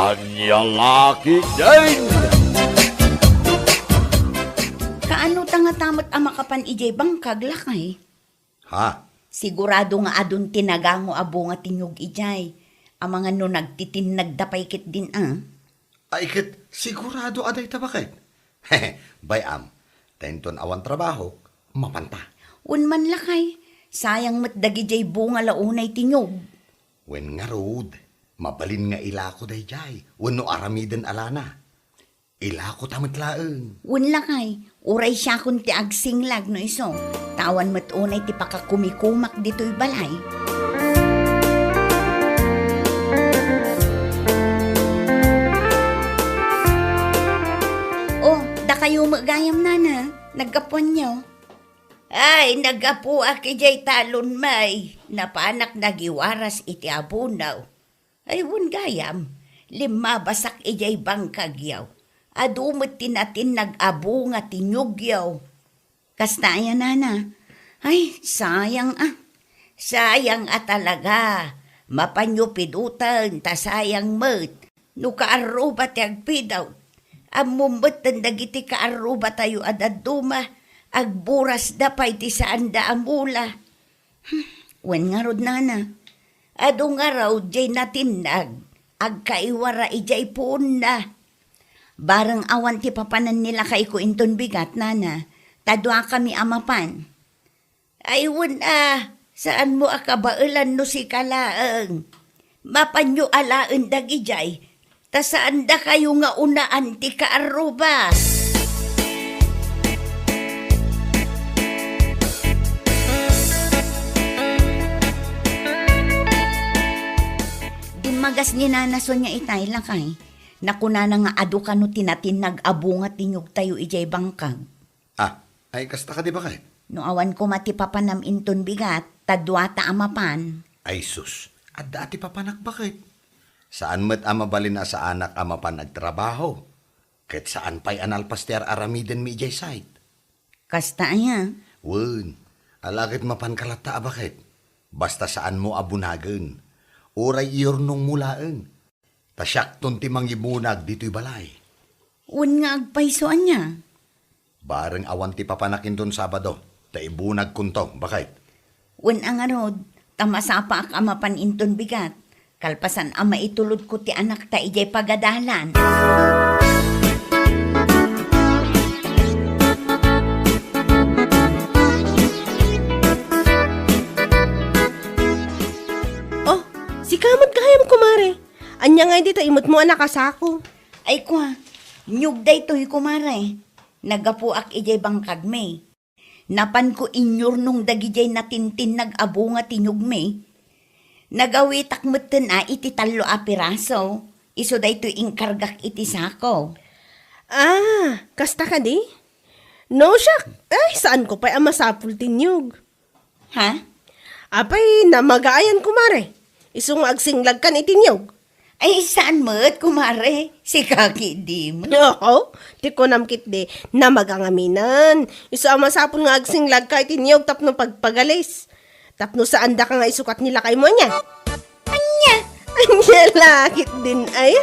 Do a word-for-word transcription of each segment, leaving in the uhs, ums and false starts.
Ania la ketdin? Kaano ta ngata met a makapan idiay bangkag, lakay? Ha? Sigurado nga adun ti nagango a bunga ti niyog idiay. Amangan no nagtitinnagda pay ketdin a. Ay ket sigurado a dayta baket. Bay-am, ta inton awan trabahok, mapanta. Wen man lakay, sayang met dagidiay bunga la unay ti niyog. Wen ngarud, mabalin nga ilako daydiay, wenno aramiden a lana. Ilako ta met laeng. Wen lakay, uray siakon ti agsinglag no isu. Ta awan met unay ti pakakumikumak ditoy balay. Oh, dakayo met gayam, nana. Naggapuanyo? Ay, naggapuak idiay talon, may. Napanak nagiwaras iti abunaw. Ay, wen gayam, limmabasak idiay bangkagyo. Adu met ti natinnag a bunga ti niyogyo. Kasta aya, nana? Ay, sayang a. Sayang a talaga. Mapanyo pidoten ta sayang met no kaarruba ti agpidawt. Ammom metten dagiti kaarrubatayo a dadduma, agburasda pay ti saanda a mula. Hmm, wen ngarud, nana? Adu ngarud diay natinnag, agkaiwara idiay puonna. Bareng awan ti papanan ni lakayko inton bigat, nana, ta duakami a mapan. Ay, wen a, saanmo a kabaelan no sika laeng. Mapanyo alaen dagidiay, ta saandakayo nga unaan ti kaarruba. Dimmagas ni Nana Sonia itay, lakay. Nakunana nga adu kano ti natinnag a bunga ti niyogtayo idiay bangkag. Ah, ay kasta kadi baket? No awan koma ti papanam inton bigat, ta duata a mapan. Ay sus, adda a ti papanak baket. Saan met a mabalin a saanak a mapan agtrabaho. Ket saan pay a nalpas ti ar-aramidenmi idiay site. Kasta aya? Wen, ala ket mapanka latta a baket. Basta saanmo a bunagen. Uray iyurnongmo laeng. Ta siakton ti mangibunag ditoy balay. Wen nga agpayso ania? Bareng awan ti papanak inton Sabado, ta ibunagkonto, baket. Wen a ngarud, ta masapaak a mapan inton bigat, kalpasan a maitulodko ti anakta idiay pagadalan. Oh, sika met gayam, kumare. Ania ngay dita imutmo a nakasako? Ay kua, niyog daytoy, kumare. Naggapuak idiay bangkagmi. Napanko inyurnong dagidiay natintinnag a bunga ti niyogmi. Nagawitak metten a iti tallo a piraso. Isu daytoy inkargak iti sako. Ah, kasta kadi? No, siak. Ay, saanko pay a masapul ti niyog. Ha? Apay, namagaayan, kumare. Isu nga agsinglagkan iti niyog. Ay, saan met, kumare. Sika ketdi met. Oo, ti kunam ketdi, namaga ngaminen. Isu a masapul nga agsinglagka iti niyog tapno pagpagalis. Tapno saandaka nga isukat ni lakaymo, ania? Ania? Ania la ketdin, ay?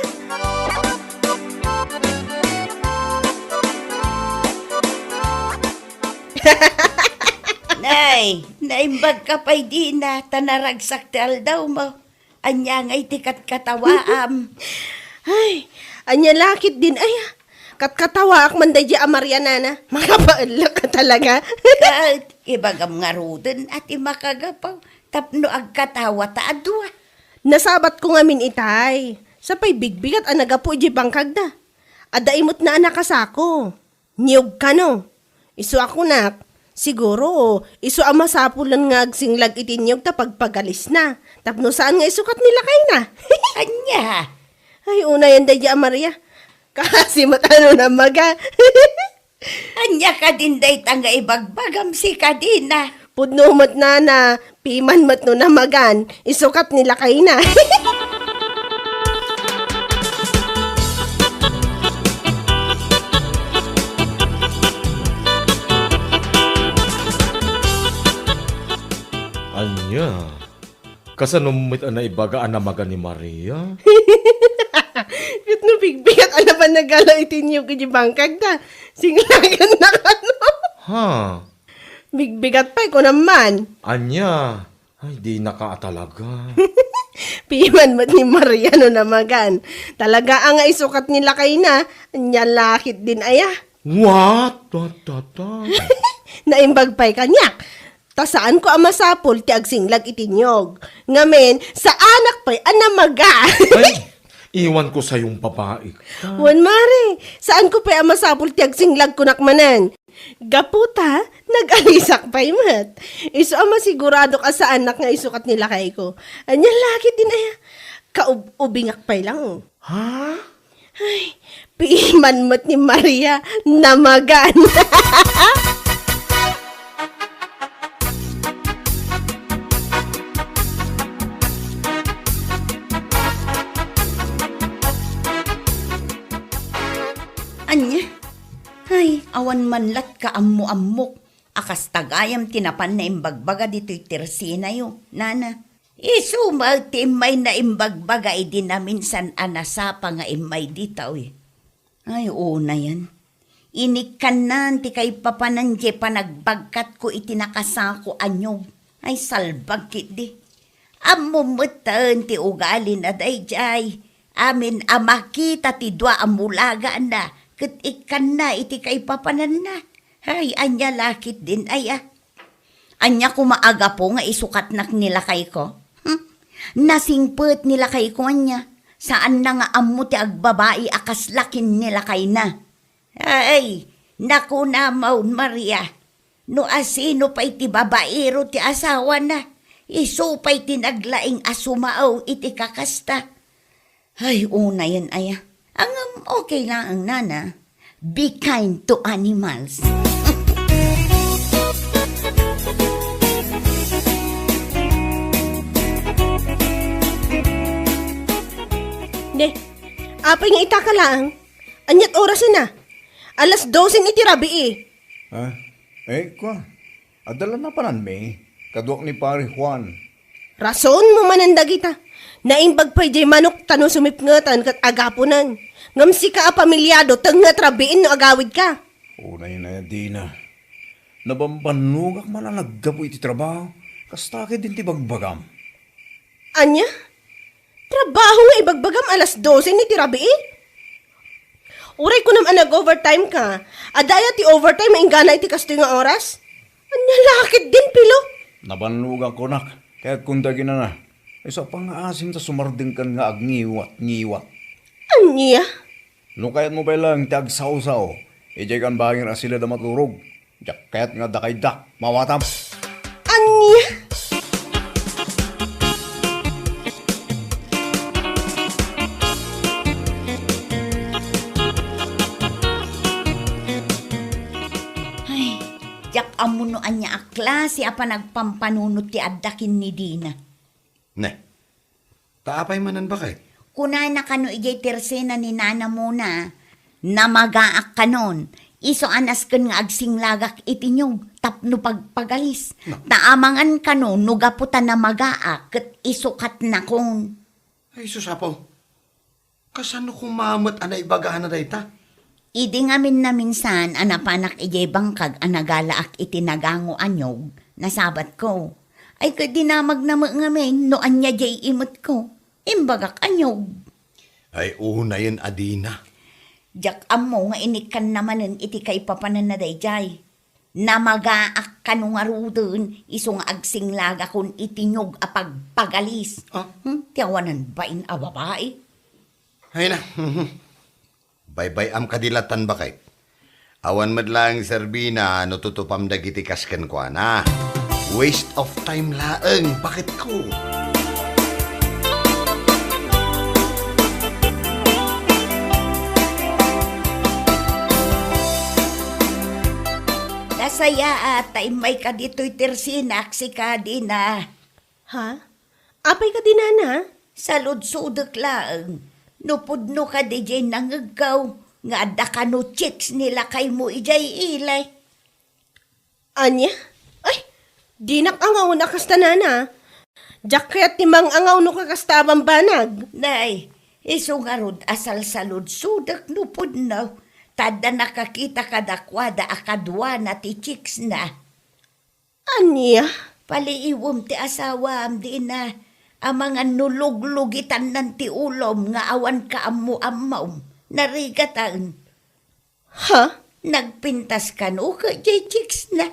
Nay, naimbagka pay dina, ta naragsak ti aldawmo. Ania ngay ti katkatawaam? Ay, ania la ketdin, ay, katkatawaak man daydiay a Maria, nana. Makapaellek ka talaga. Ket, ibagam ngaruden a ti makagapu, tapno agkatawa ta a dua. Nasabatko ngamin itay. Sapay bigbigat a naggapu idiay bangkagda. Adda imutna a nakasako. Niyog kano? Isu a kunak, siguro, isu a masapulen nga agsinglag iti niyog ta pagpagalisna, tapno saan nga isukat ni lakayna. Ania? Ay, unayen daydiay a Maria. Kaasi met a no namaga. Ania kadin dayta nga ibagbagam, sika dina? Pudno met, nana, piman met no namagan, isukat ni lakayna. Ania? Kasano met a naibaga a namaga ni Maria? Ket no bigbigat a napan nagala iti inyog iti bangkag ta, singlagan na kano. Ha? Bigbigat pay, kunam man. Anya? Ay, dinaka a talaga. Piman met ni Maria no namagan. Talaga a nga isukat ni lakayna, anya lakit din aya. What? What? What? What? Naimbag pay kaniak. Ta saanko a masapul ti agsinglag iti inyog. Ngamin, saanak pay a namaga. Ay, iwan ko sayong babae ka. Wen, Mare, saanko pay a masapul ti agsinglag kunak manen. Gapu ta, nag-alisak pay met. Isu a masiguradok a saanak nga isukat ni lakayko. Anya lakit din aya. Kaub-ubingak pay lang. Ha? Ay, piman met ni Maria, namagan. Anya? Ay, awan man lat kaammo-ammok a kasta gayam ti napan naimbagbaga ditoy Tercenayo, nana. Isu met ti immay naimbagbaga idi naminsan a nasapa nga immay ditoy. Ay, unayen. Inikkannan ti kaipapanan diay panagbagkatko iti nakasako a niog. Ay, salbag ketdi. Ammom metten ti ugalina daydiay. Amin a makita ti dua a mulagana ket ikkanna iti kaipapananna. Ay, anya lakit din aya. Anya koma a gapu nga isukatnak ni lakayko? Hmm? Nasingpet ni lakayko ania. Saanna nga ammo ti agbabai a kasla ken ni lakayna. Ay, nakunam, Maria. No asino pay ti babaero ti asawana, isu pay ti naglaing a sumao iti kakasta. Ay, unayen aya. Ngem okay laeng, nana. Be kind to animals. Ne, apay nga itaka laeng? Aniat orasen a? Alas dosen iti rabii. Ah, eh, kua. Adda la napananmi, kaduak ni Pare Juan. Rason mo manen dagita. Naimbag pay diay manok ta no sumipngetan ket agapunen. Ngem sika a pamilyado, tengnget rabiin no agawidka. Unay na, Dina. Nabambannogak man a naggapu iti trabaho. Kasta ket din ti bagbagam. Ania? Trabaho nga ibagbagam alas dosen iti rabii? Uray kunam a nag-overtime ka, adda aya ti overtime nga inggana iti kastoy nga oras? Ania lakit din, Pilo? Nabannogak kunak, kayatko dagina na. Isu a pangngaasim ta sumardengkan nga agngiwat-ngiwat. Ania? No kayatmo pay laeng ti agsawsaw, idiay kan bangir a silad a maturog. Diak kayat nga adda kayda, mawatam. Ania? Ay, diak ammo no ania a klase a panagpampanunot ti adda ken ni Dina. Ne, ta apay manen, baket? Kunana kano idiay tersena ni Nana Mona, "Namagaak kanon, isu a nasken nga agsinglagak iti niog tapno pagpagalis. No. Ta amangan kano no gapu ta namagaak ket isukatnakon." Ay, sus, Apo. Kasano koma met a naibagana dayta? Idi ngamin naminsan a napanak idiay bangkag a nagalaak iti nagango a niog, nasabatko. Ay, ket dinamagna met ngamin no ania diay imetko. Imbagak a niog. Ay, unayen a Dina. Diak ammo nga inikkanna manen iti kaipapananna daydiay. Namagaak kano ngaruden, isu nga agsinglagakon iti niog a pagpagalis. Ah? Hmm? Ti awanan bain a babai. Ay na. Baybay-am kadi latan, baket. Awan met laeng serbina no tutupam dagiti kas kenkuana. Waste of time laeng, baketko. Nasayaat ta immayka ditoy tersinak, sika, Dina. Ha? Apay kadi, nana? Saludsodek laeng no pudno kadi diay nangegko nga adda kano chicks ni lakaymo idiay ili. Ania? Ay, dinak angaw a kasta, nana. Diak kayat ti mang-angaw no kakasta a bambanag. Nay, Isu ngarud a salsaludsodek no pudno, ta adda nakakita kadakuada a kaduana ti chicksna. Ania? Paliiwem ti asawam, Dina, amangan no luglugitannan ti ulom nga awan kaammo-ammom. Narigatan. Ha? Nagpintas kano ket jay chicksna?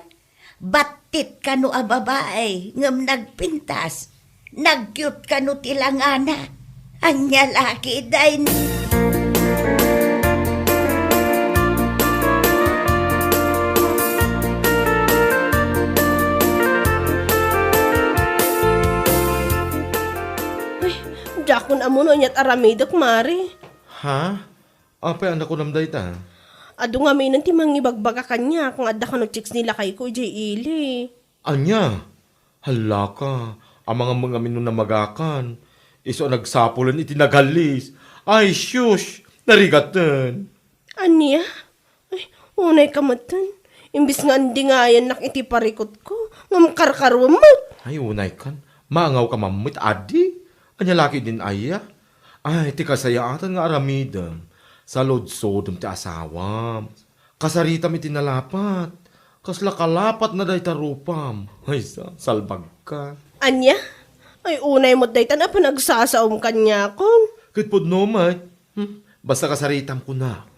Battit kano a babae ngem nagpintas? Nagyot kano ti langana? Ania la ketdin? Ay, diakon ammo no aniat aramidek, Mare. Ha? Apay a nakunam dayta? Adu ngamin ti mangibagbaga kaniak nga adda kano chicks ni lakayko idiay ili. Ania? Hallaka, amangan met ngamin no namagakan. Isu a nagsapulen iti naghallis. Ay, shush! Narigaten! Ania? Ay, unayka metten. Imbes nga andingayannak iti parikutko, ngem karkaruem met. Ay, unaykan. Maangawka man met, adi? Ania la ketdin aya? Ay, ti kasayaatan nga aramidem. Saludsodem ti asawam. Kasaritam iti nalapat. Kasla kalapatna dayta rupam. Ay, sa-, salbagka. Ania? Ay, unay met daytan a panagsasaom kaniakon. Ket pudno met. Hmm? Basta kasaritam kuna.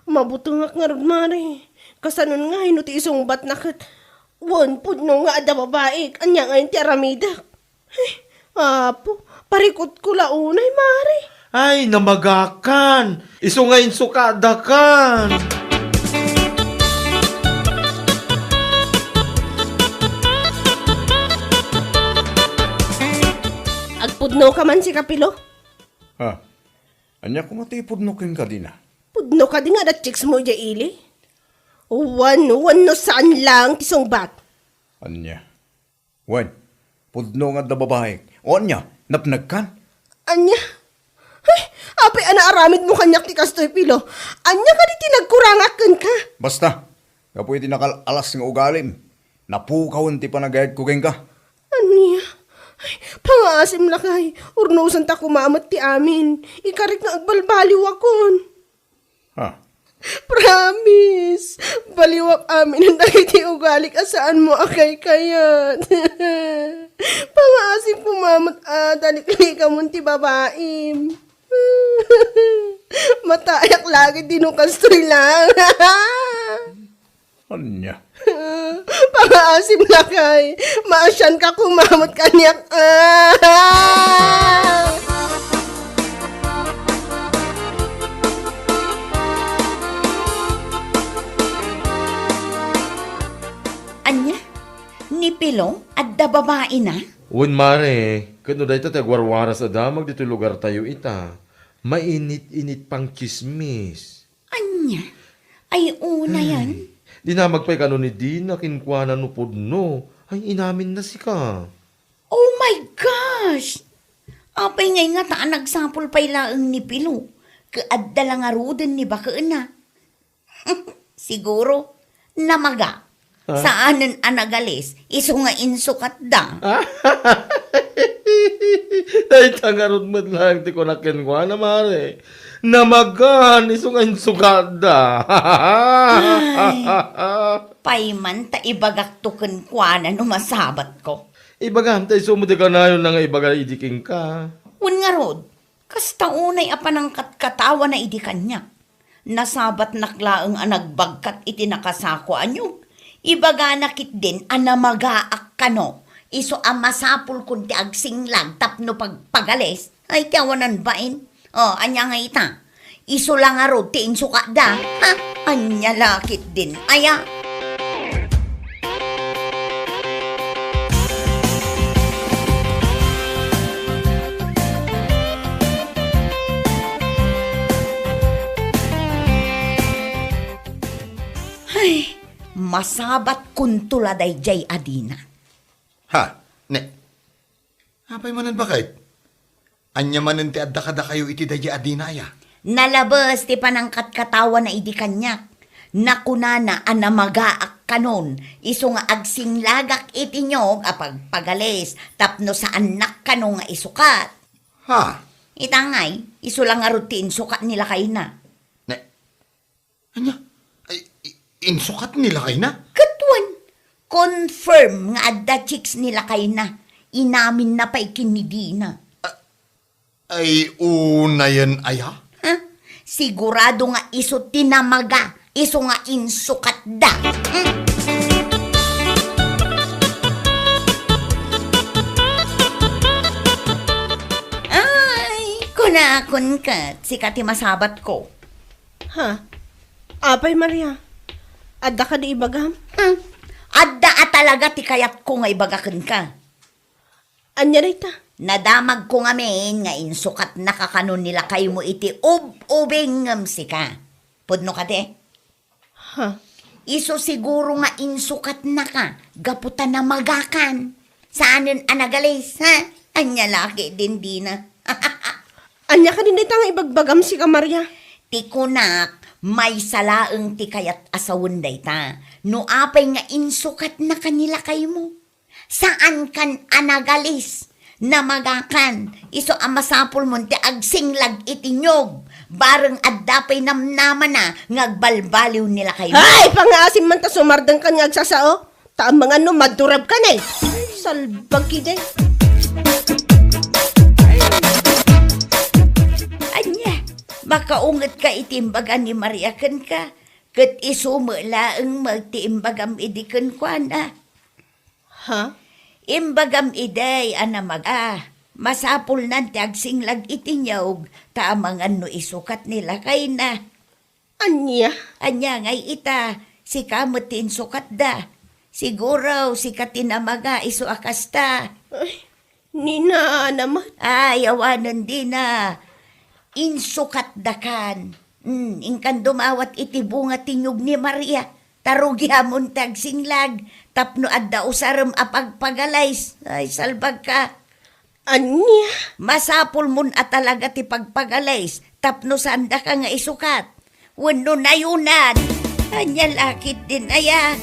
Mabutengak ngarud, Mare. Kasanon ngay no ti isungbatna ket wen pudno nga adda babaik. Ania ngay ti aramidek? Ay, Apo, parikutko la unay, Mare. Ay, namagakan! Isu nga insukadakan! Agpudnoka man, sika, Pilo? Ha? Ania koma ti ipudno kenka, Dina? Pudno kadi nga adda chicks mo idiay ili? Wen, wen no saan laeng ti sungbat. Ania? Wen, pudno nga adda babaik. O ania, napnagkan? Ania? Ay, apay a naaramidmo kaniak ti kastoy, Pilo? Ania kadi ti nagkurangak kenka? Basta, gapu iti nakal-alas nga ugalim, napukawen ti panagayatko kenka. Ania? Ay, pangaasim lakay. Urnosanta koma met ti amin. Ikarik nga agbalbaliwakon. Ha? Promise! Baliwak amin dagiti ugalik a saanmo a kaykayat. Pangaasim koma met a taliklikamon ti babaim. Matayak lagi ti no kastoy lang. Ania? Pangaasim lakay. Maasianka koma met kaniak. Ah! Ania? Ni Pilong, adda babaina? Wen, Mare, ket no dayta ti agwarwaras a damag ditoy lugartayo ita, mainit-init pang tsismis. Ania? Ay, unayan. Ay, dinamag pay kano ni Dina kenkuana no pudno. Ay, inaminna sika. Oh my gosh! Apay ngay ngata a nagsapul pay laeng ni Pilo, ket adda la ngaruden ni bakena. Siguro, namaga. Ha? Saanen a nagalis, isu nga insukatda. Dayta ngarud met laeng ti kunak kenkuana, Mare. Namagan, isu nga insukatda. Ay, pay man ta ibagakto kenkuana no masabatko. Ibagam ta isu met ti kanayonna nga ibaga idi kenka. Wen ngarud, kasta unay a panangkatkatawana idi kaniak. Nasabatnak laeng a nagbagkat iti nakasako a niog. Ibagana ketdin a namagaak kano, isu a masapulkon ti agsinglag tapno pagpagalis. Ay, ti awanan bain. O, ania nga ita? Isu la ngarud ti insukatda. Ha? Ania la ketdin aya? Ay, masabatkonto la daydiay a Dina. Ha? Ne? Apay manen baket? Ania manen ti adda kadakayo iti daydiay a Dina aya? Nalabes ti panangkatkatawana idi kaniak. Nakunana a namagaak kanon, isu nga agsinglagak iti niog a pagpagalis tapno saannak kano nga isukat. Ha? Ita ngay, isu la ngarud ti insukat ni lakayna. Ne, ania? Ay, i-, insukat ni lakayna? Ket wen, confirm nga adda chicks ni lakayna. Inaminna pay ken ni Dina. Ah, ay, unayen aya? Ha? Sigurado nga isu ti namaga, isu nga insukatda. Hmm? Ay, kunakon ket, sika ti masabatko. Ha? Apay, Maria? Adda kadi ibagam? Hmm. Adda a talaga ti kayatko nga ibaga kenka. Ania dayta? Nadamagko ngamin nga insukatnaka kano ni lakaymo iti ub-ubing ngem sika. Pudno kadi? Ha? Isu siguro nga insukatnaka gapu ta namagakan. Saanen a nagalis, ha? Ania la ketdin, Dina? Ania kadi dayta nga ibagbagam, sika Maria? Ti kunak, maysa laeng ti kayat a sawen dayta. No apay nga insukatnaka ni lakaymo. Saankan a nagalis, namagakan, isu a masapulmon ti agsinglag iti niog, bareng adda pay namnamana nga agbalbaliw ni lakaymo. Ay, pangaasim man ta sumardengkan nga agsasao. Ta amangan no madurabkan, eh. Salbag kidi. Ania, makaungetka iti imbaga ni Maria kenka, ket isu met laeng met ti imbagam idi kenkuana. Ha? Imbagam idi a namaga, masapulnan ti agsinglag iti niog, ta amangan no isukat ni lakayna. Ania? Ania ngay ita, sika met ti insukatda. Siguro, sika ti namaga isu a kasta. Ay, ni nana met. Ay, awanen, Dina. Insukatdakan. Hmm, inkan dumawat iti bunga ti niog ni Maria. Ta rugiamon ti agsinglag, tapno adda usarem a pagpagalis. Ay, salbagka. Ania? Masapulmon a talaga ti pagpagalis, tapno saandaka nga isukat. Wenno nayunan. Ania la ketdin aya?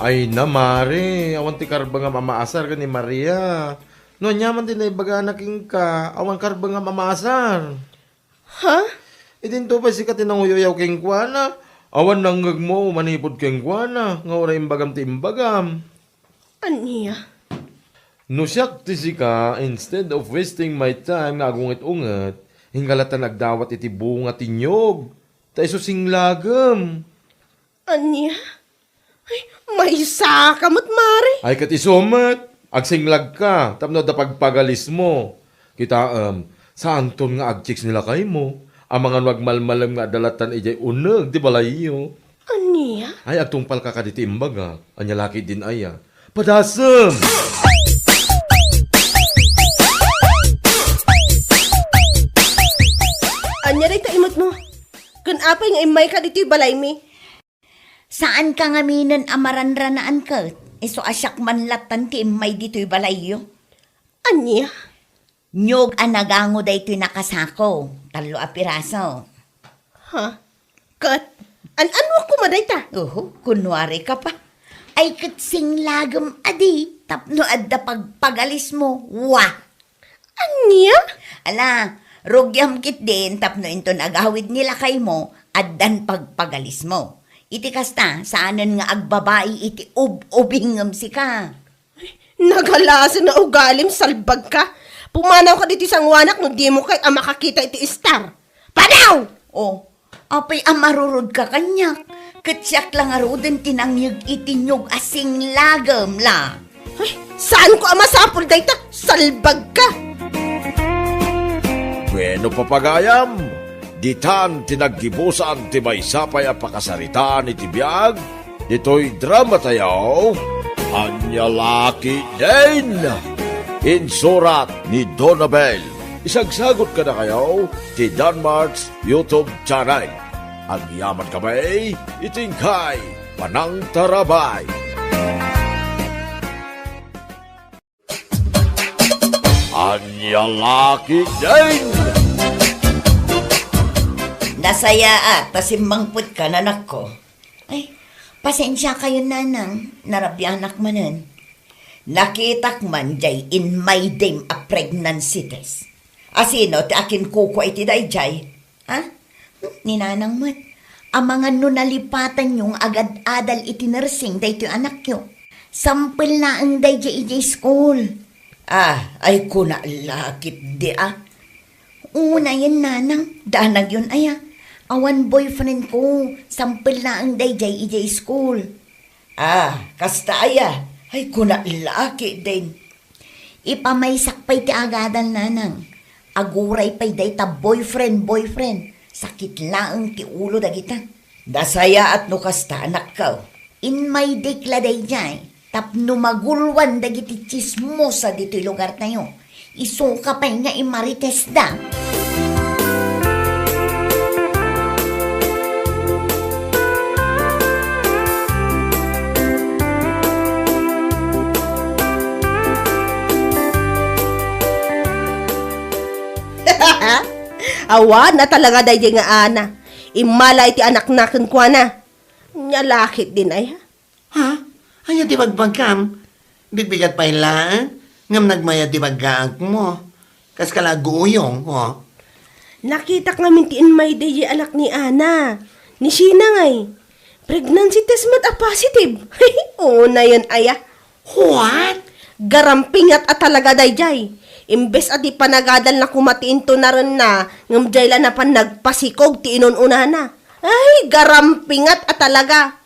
Ay na, Mare, awan ti karbengam a maasar ken ni Maria. No ania man ti naibagana kenka, awan karbengam a maasar. Ha? Idinto pay sika ti nanguyaw kenkuana. Awan nangngegmo manipud kenkuana, nga uray imbagam ti imbagam. Ania? No siak ti sika, instead of wasting my time nga agunget-unget, inka lattan agdawat iti bunga ti niog, ta isu singlagem. Ania? Ay, maysaka met, Mare. Ay, ket isu met, agsinglagka, tapno adda pagpagalismo. Kitaem, saanton nga agchicks ni lakaymo, amangan no agmalmalem nga adda lattan idiay uneg ti balayyo. Ania? Ay, agtungpalka kaditi imbagak, ania la ketdin aya? Padasem! Ania dayta imutmo? Ken apay nga immayka ditoy balaymi? Saanka ngaminen a maranranaan ket, isu a siak man lattan ti immay ditoy balayyo. Ania? Niog a nagango daytoy nakasako, tallo a piraso. Ha? Ket, an-anuak koma dayta? Oho, kunwari ka pa. Ay ket singlagem a di, tapno adda pagpagalismo, wa! Ania? Ala, rugiam ketdin tapno inton agawid ni lakaymo, addan pagpagalismo. Iti kasta, saanen nga agbabai iti ub-ubingem sika. Nagalasen a ugalim, salbagka. Pumanawka ditoy sanguanak no dimo kayat a makakita iti star. Panaw! O, apay a marurodka kaniak? Ket siak la ngaruden ti nangyeg iti niog a singlagem la. Ay, saanko a masapul dayta, salbagka! Bueno, papagayam, ditan ti naggibusan ti maysa pay a pakasaritaan iti biag ditoy dramatayo, Ania La Ketdin! Insurat ni Donabel. Isagsagut kadakayo ti Danmart's YouTube channel. Agyamankami iti inkay panangtarabay. Ania La Ketdin! Nasayaat ta simmangpetka, anakko. Ay, pasensiakayon, nanang, narabianak manen. Nakitak man jay inmaydem a pregnancy test. Asino ti akinkukua iti dayjay? Ha? Hmm, ni nanang met. Amangan no nalipatanyo nga agad-adal iti nursing daytoy anakyo. Sampel laeng dayjay idiay school. Ah, ay kuna la ketdi a. Unayen, nanang, danagyon aya. Awan boyfriend ko, sampel laeng dayjay idiay school. Ah, kasta aya. Ay kuna la ketdin. Ipamaysak pay ti agadal, nanang. Aguray pay dayta boyfriend, boyfriend. Sakit laeng ti ulo dagita. Nasayaat no kasta, anakko. Inmaydek la dayjay tapno magulwan dagiti tsismosa ditoy lugartayo. Isuka pay nga imaritesda. Awan a talaga dayjay nga Ana. Immala iti anakna kenkuana. Nia la ketdin aya? Ha? Ania ti bagbagam? Bigbigat pay laeng, ngem nagmayat ti paggaakmo. Kas ka la aguyong, oh. Nakitak ngamin ti inmaydey jay anak ni Ana. Ni Sheena ngay. Pregnancy test met a positive. Unayen aya. What? Garampingat a talaga dayjay. Imbes a di panagadalna koma ti intunarenna, ngem jay la napan nagpasikog ti inun-unana. Ay, garampingat a talaga.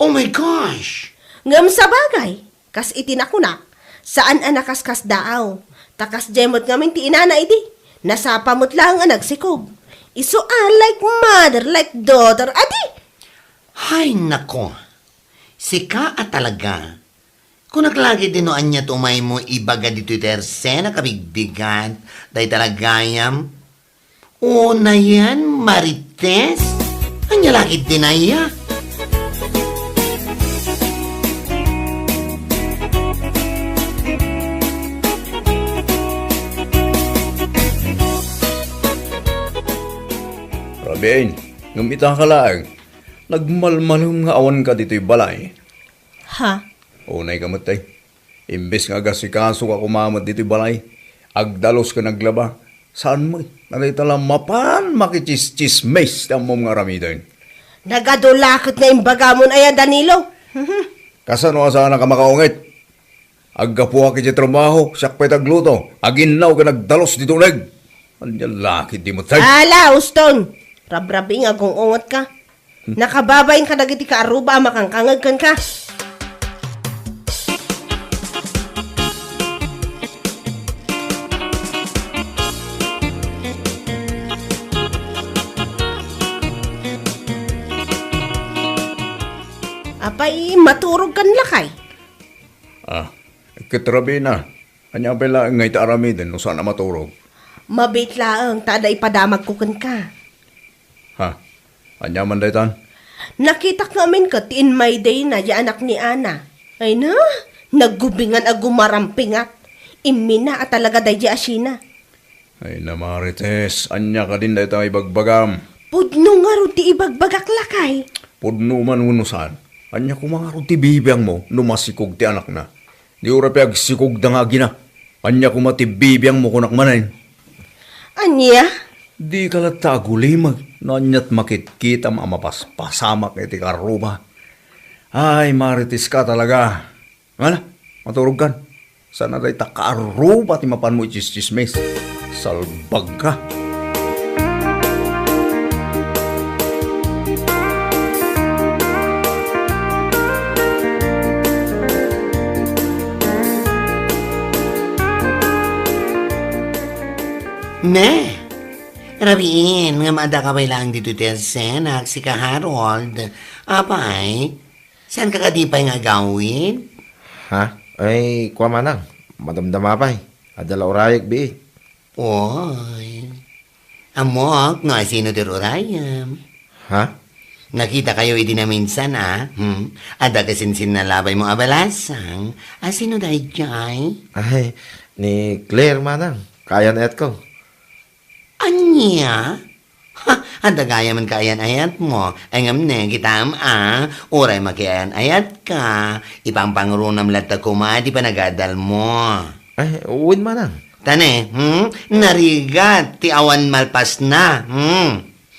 Oh my gosh! Ngem sabagay, kas iti nakunak, saan a nakaskasdaaw. Ta kasdiay met ngamin ti inana idi, nasapa met laeng a nagsikog. Isu a like mother, like daughter, adi? Hay nako, sika a talaga. Kunak la ketdi no ania ti umaymo ibaga ditoy ti Ersen a kabigbigat, dayta la gayam. Unayen, Marites? Ania la ketdin aya? Rabiin, ngem ita ka laeng, nagmalmalem nga awanka ditoy balay. Ha? Unay ka met, tay. Imbes nga agasikasoka koma met ditoy balay, agdalus ken aglaba, saan met, dayta la mapan makitsistsismis ti ammom nga aramiden. Nagadu la ket nga imbagamon aya, Danilo? Kasano a saanka makaungit? Aggapuak iti trabaho, siak pay ti agluto, aginnaw ken agdalus ditoy uneg. Ania la ketdi met, tay? Ala, uston! Rabrabii nga agung-ungetka. Nakababain kadagiti kaarruba a makankangeg kenka. Apay, maturogkan lakay? Ah, ket rabiina. Ania pay laeng nga iti aramiden no saan a maturog? Mabiit laeng ta adda ipadamagko kenka. Ha? Ania man daytan? Nakitak ngamin ket ti inmaydeyna ya anak ni Ana. Ay na, naggubingan a gumarampingat. Immina a talaga daydi a Sheena. Ay na, Marites, ania kadin dayta nga ibagbagam? Pudno ngarud ti ibagbagak, lakay. Pudno man wenno saan. Ania koma ngarud ti bibiangmo no masikog ti anakna? Di uray pay agsikogda nga agina. Ania koma ti bibiangmo kunak manen? Ania? Dika latta agulimeg no aniat makitkitam a mapaspasamak iti kaarruba. Ay, Marites ka talaga. Ngala, maturogkan. Saan a dayta kaarruba ti mapanmo itsistsismis. Salbagka. Ne, rabiin, ngem adda ka pay laeng ditoy ti Ersen, a, sika Harold. Apay, saanka kadi pay nga agawid? Ha? Ay, kua manang, madamdama pay. Adda la urayek, biit. Oy. Ammok no asino ti urayem. Ha? Nakitakayo idi naminsan, a? Hmm? Adda kasinsinna labaymo a balasang. Asino daydiay? Ay, ni Claire manang. Kaayan-ayatko. Ania? Ha, adda gayam kaayan-ayatmo. Ay ngem ne, kitam a, uray makiayan-ayatka, ipangpangrunam latta koma ti panagadalmo. Ay, wen manang. Ta ne, hmm? Narigat ti awan malpasna, hmm?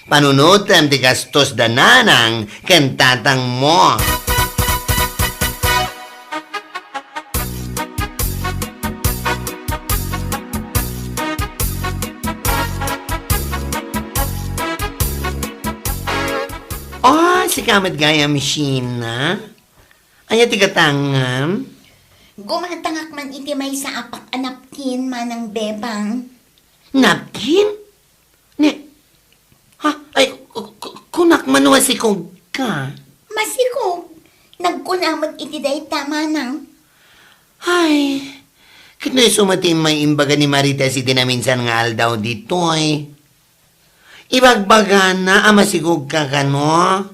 Panunotem ti gastos da nanang ken tatangmo. Oh, sika met gayam, Sheena? Ania ti gatangam? Gumatangak man iti maysa a pak a napkin, Manang Bebang. Napkin? Ni, ha? Ay, ku-, ku-, kunak man masikog ka. Masikog? Nagkuna met iti dayta, Manang. Ay, ket no isu met ti immay imbaga ni Marites iti naminsan nga aldaw ditoy. Ibagbagana a masikog ka kano?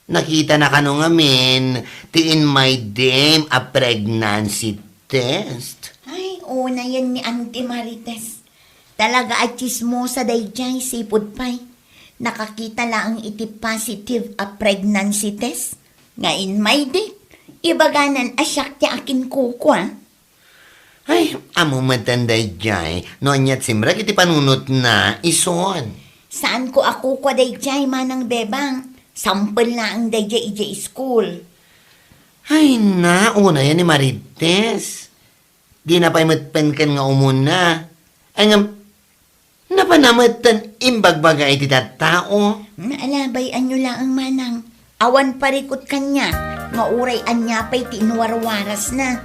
Nakitana kano ngamin ti in my dame a pregnancy test? Ay, unayen ni Auntie Marites. Talaga a tsismosa daydiay, sipud pay. Nakakita laeng iti positive a pregnancy test nga in my date, ibaganan a siak ti akinkukua. Ay, ammo metten daydiay, no aniat simrek iti panunotna, ison. Saanko a kukua daydiay, Manang Bebang. Sampel laeng daydiay idiay school. Ay na, unayen ni Marites. Dina pay met penken nga umuna. Ay ngem, napanna metten imbagbaga iti tattao. Naalabay-anyo laeng, Manang. Awan parikut kaniak, nga uray ania pay ti inwarwarasna.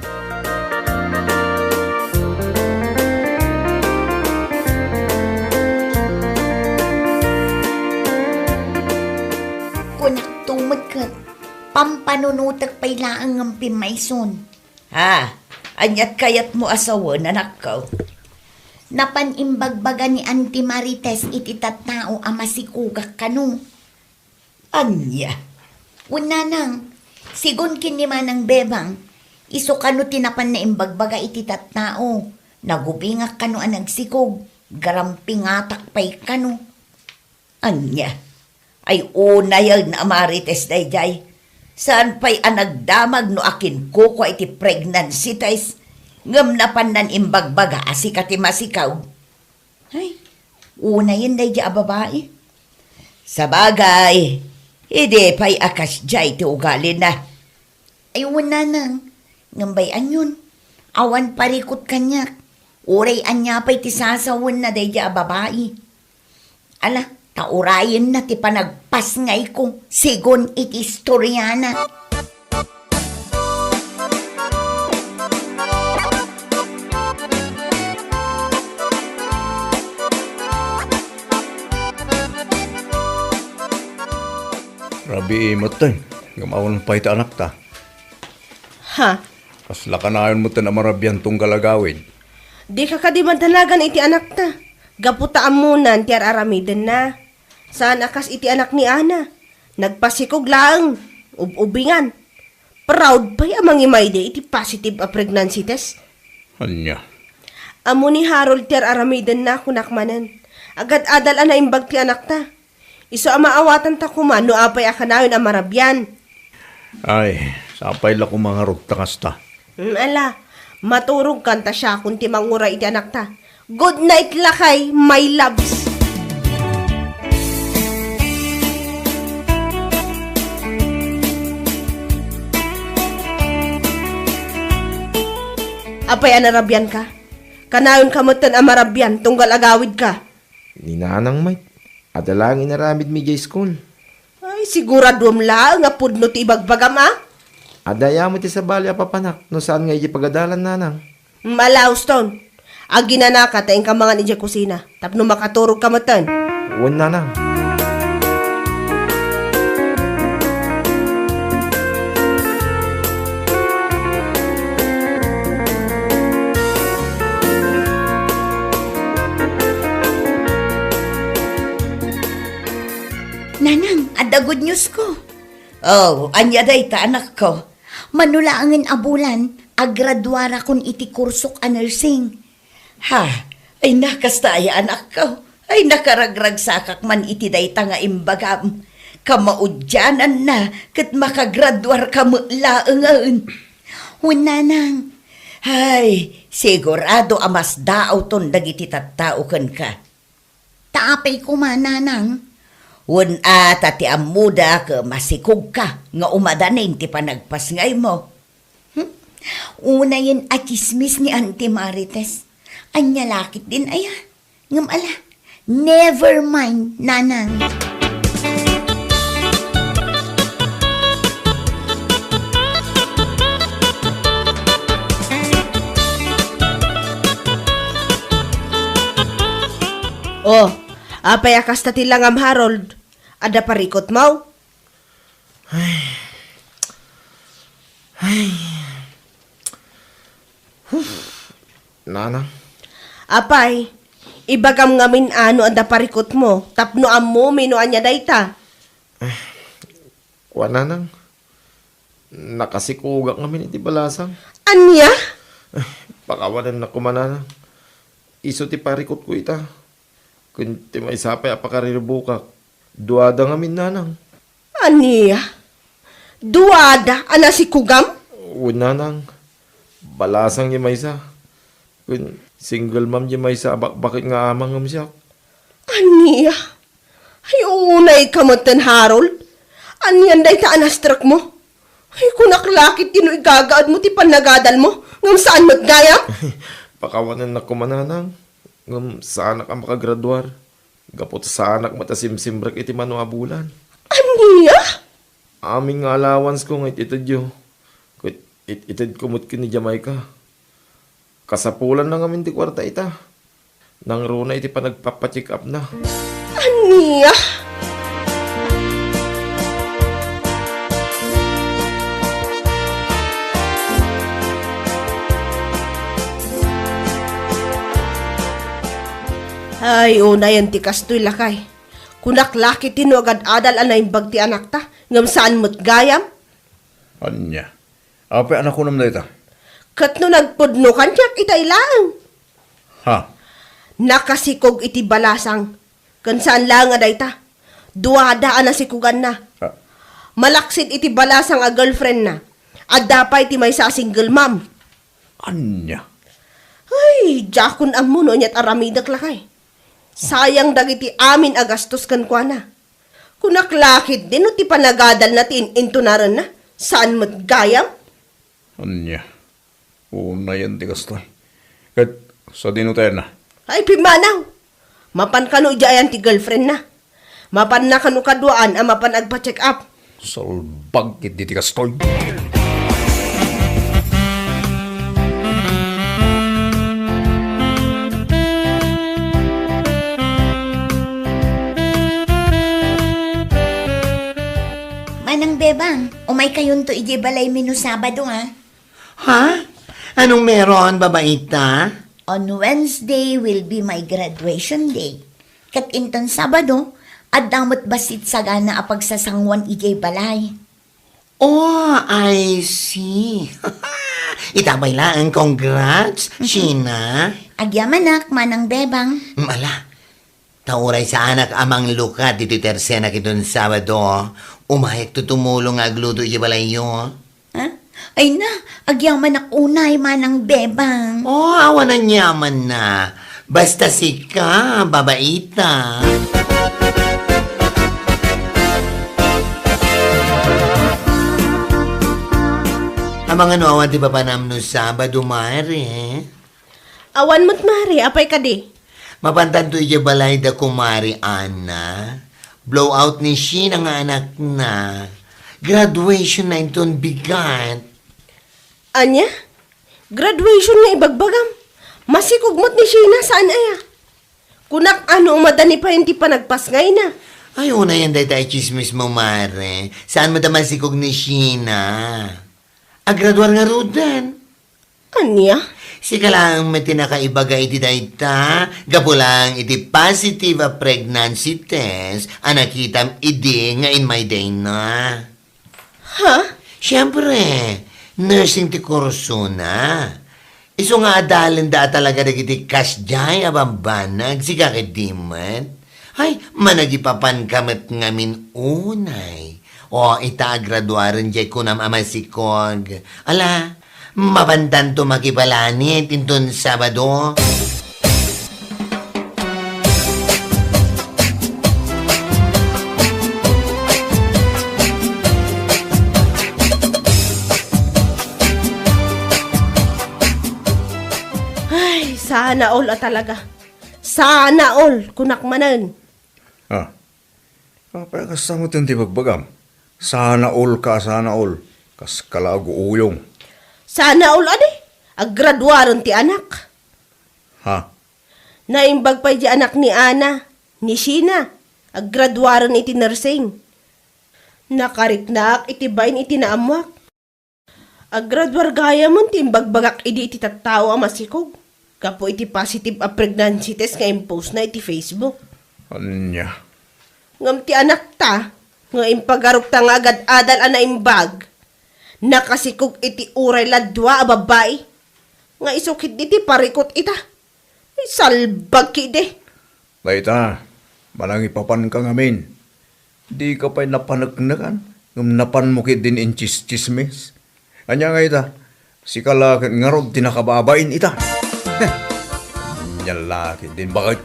Kunak tumekket, pampanunotek pay laeng ngem pimmayson. Ha? Aniat kayatmo a sawen, anakko? Napan imbagbaga ni Auntie Marites iti tattao a masikogak kano. Ania? Wen nanang, sigun ken ni Manang Bebang, isu kano ti napan naimbagbaga iti tattao. Nagubingak kano a nagsikog, garampingatak pay kano. Ania? Ay, unayen a Marites daydiay. Saan pay a nagdamag no akinkukua iti pregnancy test, ngem napannan imbagbaga a sika ti masikaw. Ay, unayen daydiay a babai. Sabagay, idi pay a kasdiay ti ugalina. Ay, wen nanang, ngem bay-anyon, awan parikut kaniak. Uray ania pay ti sasawenna daydiay a babai. Ala, ta urayenna ti panagpasngayko, sigun iti istoriana. Rabii metten, ngem awan pay ti anakta. Ha? Kasla kanayon metten a marabian tunggal agawid. Dika kadi madanagan iti anakta. Gapu ta ammonan ti ar-aramidenna. Saan a kas iti anak ni Ana. Nagpasikog laeng, ub-ubingan. Proud pay a mangimayde iti positive a pregnancy test. Ania? Ammo ni Harold ti ar-aramidenna, kunak manen. Agad-adal a naimbag ti anakta. Isu a maawatanta koma no apay a kanayon a marabian. Ay, sapay la koma ngarud ta kasta. Mm, ala, maturogkan ta siakon ti manguray iti anakta. Good night, lakay, my loves. Apay a narabianka? Kanayonka metten a marabian tunggal agawidka. Ni nanang met, adda laeng inaramidmi idiay school. Ay, siguraduem laeng a pudno ti ibagbagam, a? Adda aya met ti sabali a papanak no saan nga idiay pagadalan, nanang. Ala, Uston. Aginanaka ta inka mangan idiay kusina tapno makaturogka metten. Wen, nanang. Nanang, adda good news ko. Oh, ania dayta, anakko? Mano laengen a bulan, agraduarakon iti kursok a nursing. Ha? Ay, na, kasta aya, anakko? Ay, nakaragragsakak man iti dayta nga imbagam. Kamaudiananna ket makagraduarka met laengen. Wen, nanang. Ay, sigurado a masdaawton dagiti tattao kenka. Ta apay koma, nanang? Wen a, ta ti ammoda ket masikogka nga umadanin ti panagpasngaymo. Hmm? Unayen a tsismis ni Auntie Marites. Ania la ketdin aya? Ngem ala, never mind, nanang. Oh, apay a kasta ti langam, Harold? Adda parikutmo? Ay. Ay. Huh. Nanang. Apay, ibagam ngamin a no adda parikutmo tapno ammomi no ania dayta. Kuan, nanang. Nakasikogak ngamin iti balasang. Ania? Pakawanennak koma, nanang. Isu ti parikutko ita. Ken ti maysa pay a pakariribukak, duada ngamin, nanang. Ania? Duada a nasikogam? Wen, nanang. Balasang ti maysa. Ken single mom ti maysa a bakbaket nga ama ngem siak. Ania? Ay, unayka metten, Harold. Anian dayta a na-stroke mo? Ay, kunak la ketdi no igagaedmo ti pannagadalmo, ngem saan met gayam? Pakawanennak koma, nanang. Ngem saanak a makagraduar. Gapu ta saanak met a simsimrek iti mano a bulan. Ania? Amin nga allowance ko nga it-itedyo. Ket it-itedko met ken ni Jamaica. Kasapulanna ngamin ti kuarta ita. Nangruna iti panagpapa-check up na. Ania? Ay, unayen ti kastoy, lakay. Kunak la ketdi no agad-adal a naimbag ti anakta, ngem saan met gayam? Ania? Apay a nakunam dayta? Ket no nagpudno kaniak, itay laeng. Ha? Nakasikog iti balasang. Ken saan laeng a dayta. Duada a nasikoganna. Ah. Malaksid iti balasang a girlfriendna. Adda pay ti maysa a single mom. Ania? Ay, diakon ammo no aniat aramidek, lakay. Sayang dagiti amin a gastos kenkuana. Kunak la ketdi no ti panagadalna ti in-intunarenna, saan met gayam? Ania? Unayen ti kastoy. Ket sadino ti ayanna? Ay, pimmanaw! Mapan kano idiay ayan ti girlfriendna? Mapanna kano kaduaan a mapan agpa-check up? Salbag ketdi ti kastoy. Manang Bebang, umaykayonto idiay balaymi no Sabado, ha? Ha? Anong meron, babaita? On Wednesday will be my graduation day. Ket inton Sabado, adda met bassit sagana a pagsasanguan idiay balay. Oh, I see. Ita pay laeng, congrats, Sheena. Agyamanak, Manang Bebang. Mm, ala, ta uray saanak a manglukat ditoy tersenak inton Sabado, umayakto tumulong nga agluto idiay balayyo. Ha? Ay na, agyamanak unay, Manang Bebang. Oh, awan aniamanna. Basta sika, babaita. Amangan no awan ti papanam no Sabado, Mare. Awan met, Mare. Apay kadi? Mapantanto idiay balay da Kumare Ana. Blowout ni Sheena nga anakna. Graduation na inton bigat. Ania? Graduation nga ibagbagam? Masikog met ni Sheena, saan aya? Kunak a no umadani payen ti panagpasngayna. Ay, unayen dayta a tsismis mo, Mare. Saan met a masikog ni Sheena? Agraduar ngaruden. Ania? Sika laeng met ti nakaibaga iti dayta, gapu laeng iti positive a pregnancy test a nakitam idi nga inmay dayna. Ha? Siempre, nursing ti kursona. Isu nga adalenda a talaga dagiti kasdiay a bambanag, sika ket di met. Ay, managipapanka met ngamin unay. O, ita, agraduaren diay kunam a masikog. Ala, mapantanto makipalanit inton Sabado. Ay, sana all a talaga. Sana all, kunak manen. Ah. Apay, kasta met ti bagbagam? Sana all ka, sana all. Kas kala aguuyong. Sana all, adi? Aggraduaren ti anak. Ha? Naimbag pay di anak ni Ana, ni Sheena. Aggraduaren iti nursing. Nakariknaak iti bain iti naammuak. Aggraduar gayam ti imbagbagak idi iti tattao a masikog gapu iti positive a pregnancy test nga impostna iti Facebook. Ania? Ngem ti anakta nga impagarupta nga agad-adal a naimbag, nakasikog iti uray la dua a babbai nga isu ketdi ti parikut ita. Ay, salbag ketdi. Dayta, manangipapanka ngamin. Dika pay napaneknekan, ngem napanmo ketdin intsistsismis. Ania nga ita, sika la ket ngarud ti nakababain ita. Heh! Ania la ketdin baket.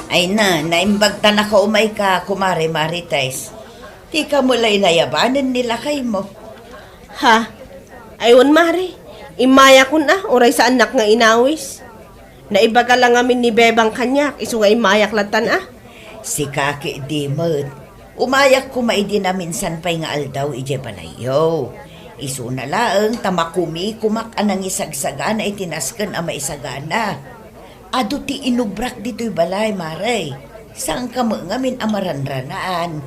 Ay na, naimbag ta nakaumay ka, Kumare Marites. Dika met la inayabanen ni lakaymo. Ha? Ay, wen, Mare. Immayakon a, uray saannak nga inawis. Naibaga la ngamin ni Bebang kaniak, isu nga immayak lattan a. Sika ketdi met. Umayak koma idi naminsan pay nga aldaw idiay balayyo. Isuna laeng ta makumikomak a nangisagsagana iti nasken a maisagana. Adu ti inubrak ditoy balay, Mare. Saanka met ngamin a maranranaan.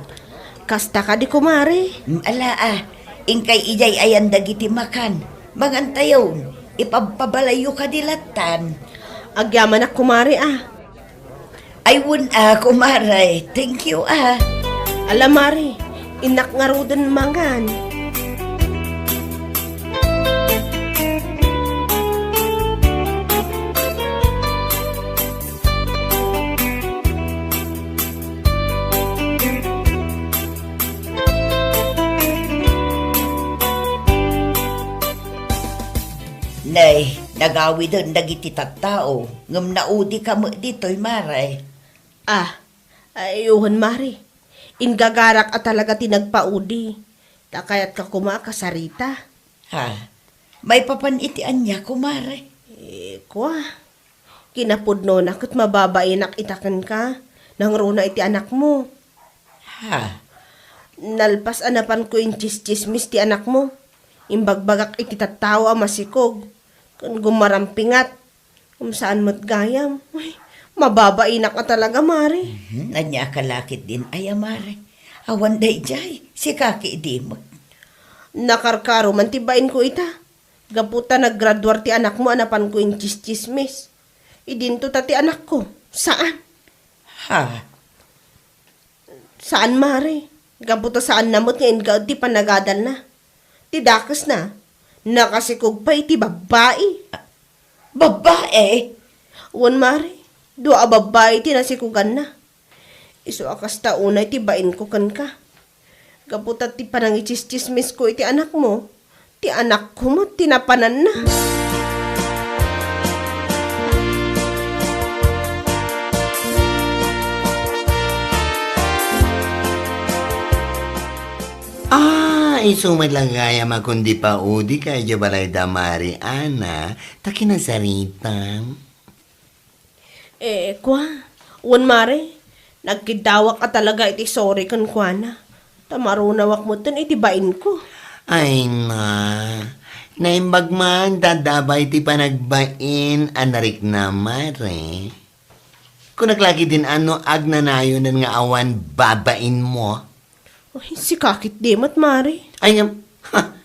Kasta kadi, Kumare? Mm, ala, a. Inkay idiay ayan dagiti makan. Mangantayon, ipabpabalayyo kadi lattan. Agyamanak, Kumare, a. Ay, wen a, Kumare. Thank you, a. Ala, Mare, innak ngaruden mangan. Nay, nagawiden dagiti tattao, ngem naudika met ditoy, Mare. Ah, ay, wen, Mare. Ingagarak a talaga ti nagpaudi. Ta kayatka koma a kasarita. Ha? Maipapan iti ania, Kumare? Eh, kua. Kinapudnona ket mababainak ita kenka. Nangruna iti anakmo. Ha? Nalpas a napanko intsistsismis ti anakmo. Imbagbagak iti tattao a masikog. Ken gumarampingat. Ngem saan met gayam. Uy, mababainak a talaga, Mare. Mhm, ania ka la ketdin aya, Mare? Awan daydiay, sika ketdi met. Nakarkaro man ti bainko ita. Gapu ta naggraduar ti anakmo a napanko intsistsismis. Idinto ta ti anakko. Saan? Ha? Saan, Mare. Gapu ta saanna met nga ingaed ti panagadalna. Ti dakesna, nakasikog pay iti babbai. Babbai? Wen, Mare. Dua a babbai ti nasikuganna. Isu a kasta unay ti bainko kenka. Gapu ta ti panangitsistsismisko iti anakmo, ti anakko met ti napananna. Ah, isu met la gayam a kundi paudika idiay balayda, Mare Ana, ta kinasaritam. Eh, kua, wen, Mare, nagkiddawak a talaga iti sorry kenkuana. Ta marunawak metten iti bainko. Ay na, naimbag man ta adda abay ti panagbain a nariknam, Mare. Kunak la ketdin a no agnanayonen nga awan babainmo. Ay, sika ketdi met, Mare. Ay, ngem, ha!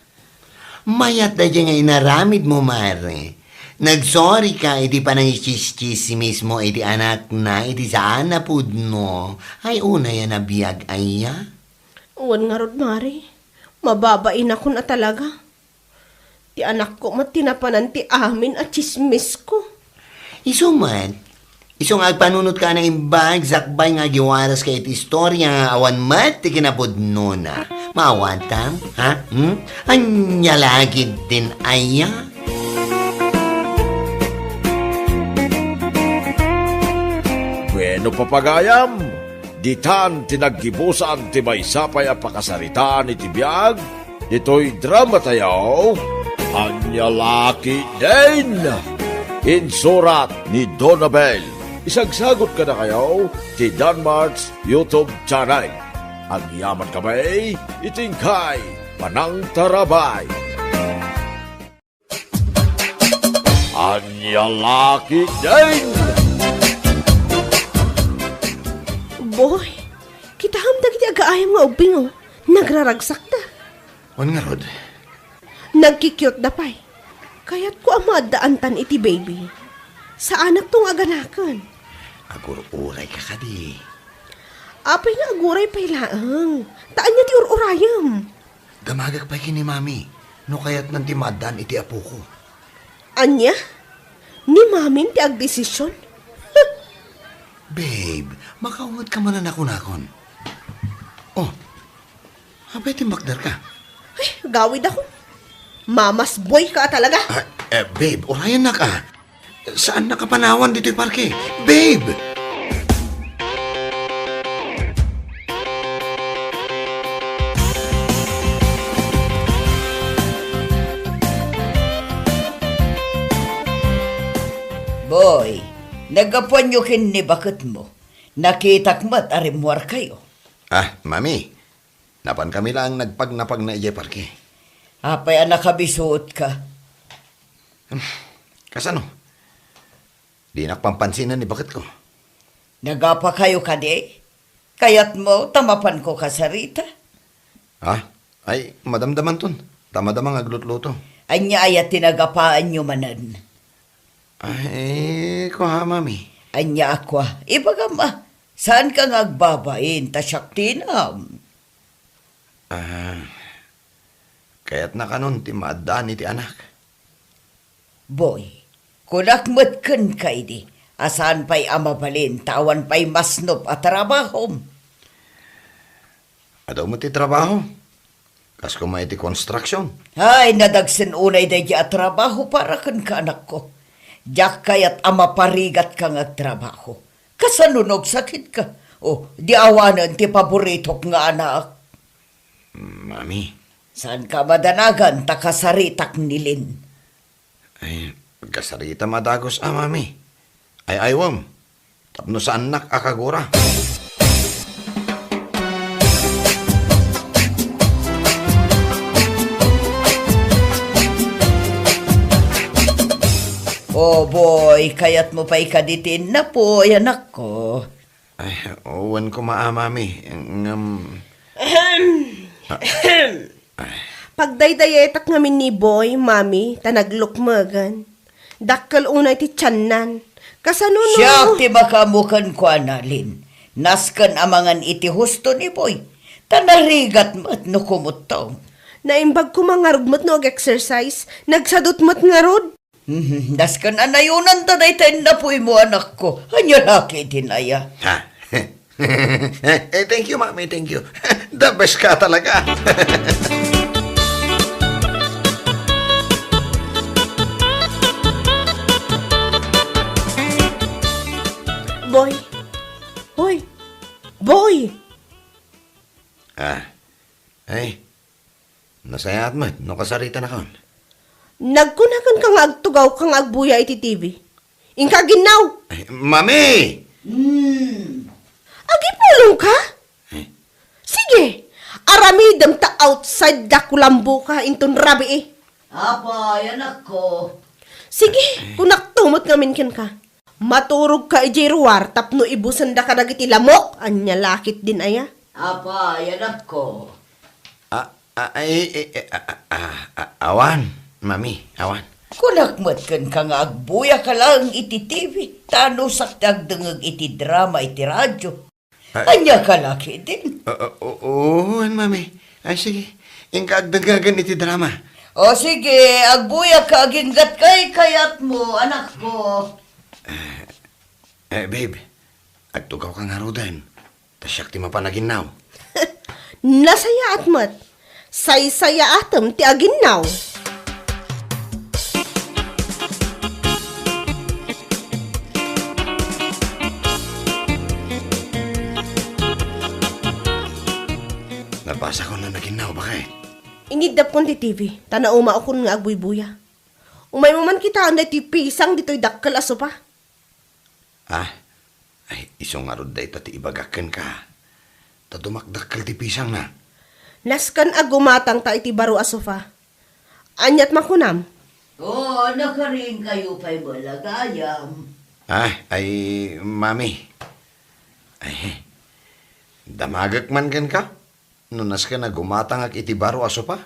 Mayat daydiay nga inaramidmo, Mare. Nagsorry ka iti panangitsismis mo iti anakna iti saan a pudno. Ay, unay a nabiag aya? Wen ngarud, Mari. Mababainakon a talaga. Ti anakko met ti napanan ti amin a tsismisko. Isu met, isu nga agpanunotka a naimbag sakbay nga agiwaraska iti istoria nga awan met ti kinapudnona. Maawatam, ha? Hmm? Ania la ketdin aya? Bueno, papagayam, ditan ti naggibusan ti maysa pay a pakasaritaan iti biag ditoy dramatayo, Ania la ketdin? Insurat ni Donabel. Isagsagot kadakayo ti Danmart's YouTube channel. Agyamankami iti inkay panangtarabay. Ania la ketdin? Boy, kitaem dagiti agaayam nga ubbing, o. Nagraragsakda. Wen ngarud? Nagki-cute da pay. Kayatko a maaddaantan iti baby. Saanakto nga aganaken. Agur-urayka kadi. Apay nga aguray pay laeng? Ta ania ti ur-urayem? Damagek pay ken ni Mami no kayatnan ti maaddaan iti apoko. Ania? Ni Mamin ti agdesisyon? Babe, makaungetka manen a kunakon. Oh, apay timmakderka? Ay, gawidakon. Mamas boy ka talaga. Ah, eh, babe, urayennak a. Saannak a panawan ditoy parke? Babe! Boy, naggapuanyo ken ni baketmo. Nakitak met a rimmuarkayo. Ah, Mami, napankami laeng nagpagnapagna idiay parke. Apay a nakabisuotka? Kasano? Dinak pampansinan ni baketko. Nagapakayo kadi? Kayatmo ta mapanko kasarita? Ha? Ay, madamdamanton. Ta madama nga aglutluto. Ania aya ti nagapaanyo manen? Ay, kua, Mami. Ania a kua? Ibagam a, saanka nga agbabain ta siak ti inam. Ah, kayatna kanon ti maaddaan iti anak. Boy, kunak met kenka idi a saan pay a mabalin ta awan pay masnop a trabahom. Adu met ti trabaho. Kas koma iti construction. Ay, nadagsen unay daydi a trabaho para kenka, anakko. Diak kayat a maparigatka nga agtrabaho. Kasano no agsakitka? O, di awanen ti paboritok nga anak. Mami. Saanka madanagan ta kasaritak ni Lin? Ay, kasaritam a dagus a, Mami. Ay-aywem tapno saannak a kagura. O, Boy, kayatmo pay kadi ti innapuy, anakko? Ay, wen koma a, Mami. Ngem, ah, Pagdaydayetak ngamin ni Boy, Mami, ta naglukmegen. Dakkel unay ti tiannan. Kasano no? Siak ti makaammo kenkuana, Lin. Nasken a mangan iti husto ni Boy. Ta narigat met no kumutto. Naimbag koma ngarud met no ag-exercise. Nagsadut met ngarud. Mhm, nasken a nayonanta dayta innapuymo, anakko. Ania la ketdin aya? Ha? Eh, thank you, Mami. Thank you. The best ka talaga. Boy. Hoy. Boy! Ah. Ay. Nasayaat met no kasaritanakon. Nagkunakenka nga agtugawka nga agbuya iti T V. Inka aginnaw! Ay, Mami! Hmm. Agipulongka? Eh? Sige, aramidem ta outside da kulamboka inton rabii. Apay, anakko. Sige, kunakto met ngamin kenka. Maturogka idiay ruar tapno ibusenda kadagiti lamok. Ania la ketdin aya? Apay, anakko. A-, a-, ay, eh, eh, a-, a-, a-, a-, awan, Mami, awan. Kunak met kenka nga agbuyaka laeng iti T V, ta anusak ti agdengngeg iti drama iti radio. Ay. Ania ka la ketdin? Ah, ah, oo, wen, Mami. Ay, sige. Inka agdengngagen iti drama. O, sige, agbuyaka aginggatka kayatmo, anakko. Eh, babe, agtugawka ngaruden. Ta siak ti mapan aginnaw. Nasayaat met. Saysayaatem ti aginnaw. Napasakon no naginnaw, baket? Iniddapkon ti T V, ta naumaokon nga agbuybuya. Umaymo man kitaen daytoy pisang ditoy dakkel a sopa. Ah, ay, isu ngarud dayta ti ibagak kenka. Ta dumakdakkel ti pisangna. Nasken a gumatangta iti baro a sofa. Aniat makunam? Oo, nakarinkayo pay met la gayam. Ah, ay, Mami. Ay, damagek man kenka? No nasken a gumatangak iti baro a sopa,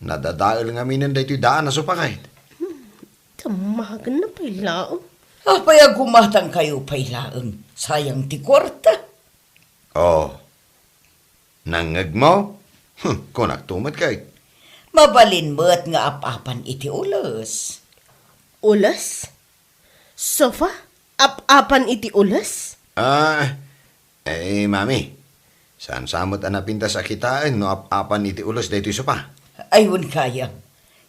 nadadael ngaminen daytoy daan a sopa ket. Hmm, damagna pay laeng. Apay a gumatangkayo pay laeng? Sayang ti kuarta. Oh, nangngegmo? Hmm, kunakto met ket. Mabalin met nga ap-apan iti ules. Ules? Sofa? Ap-apan iti ules? Ah, eh, Mami, saan sa met a napintas a kitaen no ap-apan iti ules daytoy sopa? Ay, wen kayam.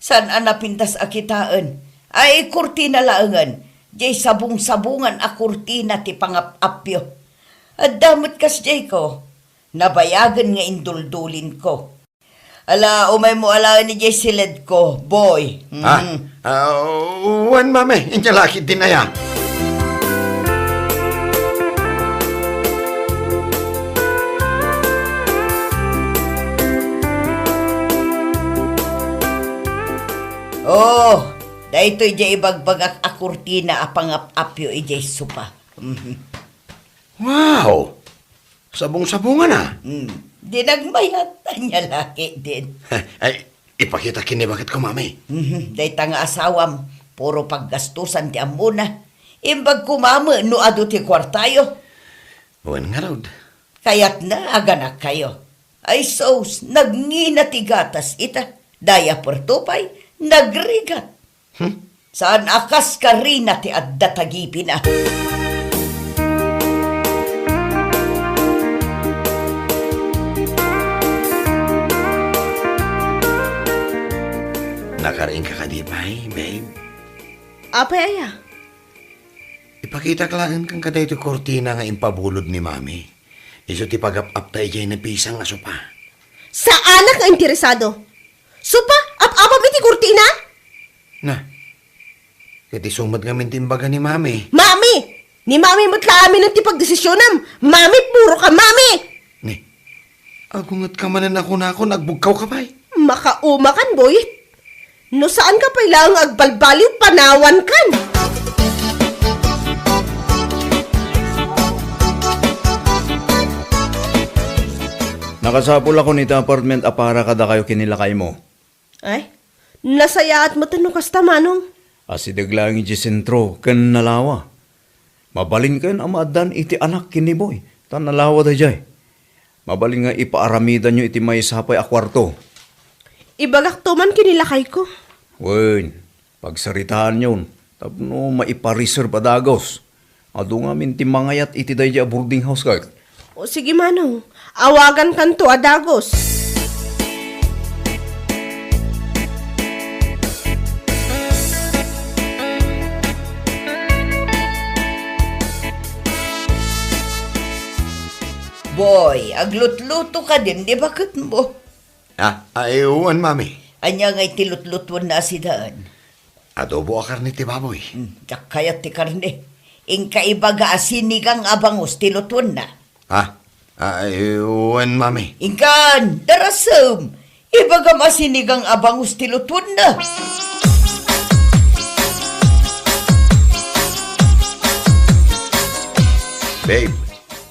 Saan a napintas a kitaen? Ay, kurtina laengen. Diay sabong-sabongan a kurtina ti pangap-apyo. Adda met kasdiayko. Nabayagen nga induldulinko. Ala, umaymo alaen idiay siledko, boy. Ah, mhm. Ah, wen, Mami, inya la ketdin aya. Oh, daytoy diay ibagbagak a kurtina a pangap-apyo idiay sopa. Mhm. Wow! Sabong-sabongan, a. Hmm. Di nagmayat, ania la ketdin. Ay, ipakita ken ni baketko, Mami. Mhm. Dayta nga asawam, puro paggastusan ti ammona. Imbag koma met no adu ti kuartayo. Wen ngarud. Kayatna a ganakkayo. Ay sus, nagngina ti gatas ita. Diaperto pay, nagrigat. Hmm? Saan a kas karina ti adda tagipina. Nakariingka kadi pay, babe? Apay aya? Ipakitak laeng kenka daytoy kurtina nga impabulod ni Mami. Isu ti pagap-apta idiay napisang a sopa. Saanak nga interesado. Sopa, ap-apam iti kurtina? Na, ket isu met ngamin ti imbaga ni Mami. Mami! Ni Mami met la aminen ti pagdesisionem. Mami, puro ka Mami! Ni, agungetka manen a kunakon, agbugkawka pay. Makaumakan, boy. No saanka pay laeng agbalbaliw, panawankan. Nakasapul a kun iti apartment a para kadakayo ken ni lakaymo. Ay, nasayaat met no kasta, Manong. Asideg laeng idiay sentro ken nalawa. Mabalinkayon a maaddaan iti anak ken ni Boy, ta nalawa daydiay. Mabalin nga ipaaramidanyo iti maysa pay a kuarto. Ibagakto man ken ni lakayko. Wen, pagsaritaanyon tapno maipareserve a dagus. Adu ngamin ti mangayat iti daydiay a boarding house ket. O sige, Manong. Awagankanto a dagus. Boy, aglutluto kadin, di ba, ket mo? Ah, ay, wen, Mami. Ania ngay ti lutlutuenna a sidaen? Adobo a karne ti baboy. Hmm, diak kayat ti karne. Inka ibaga a sinigang a bangus ti lutuenna. Ah, ay, wen, Mami. Inkan, darasem. Ibagam a sinigang a bangus ti lutuenna. Babe,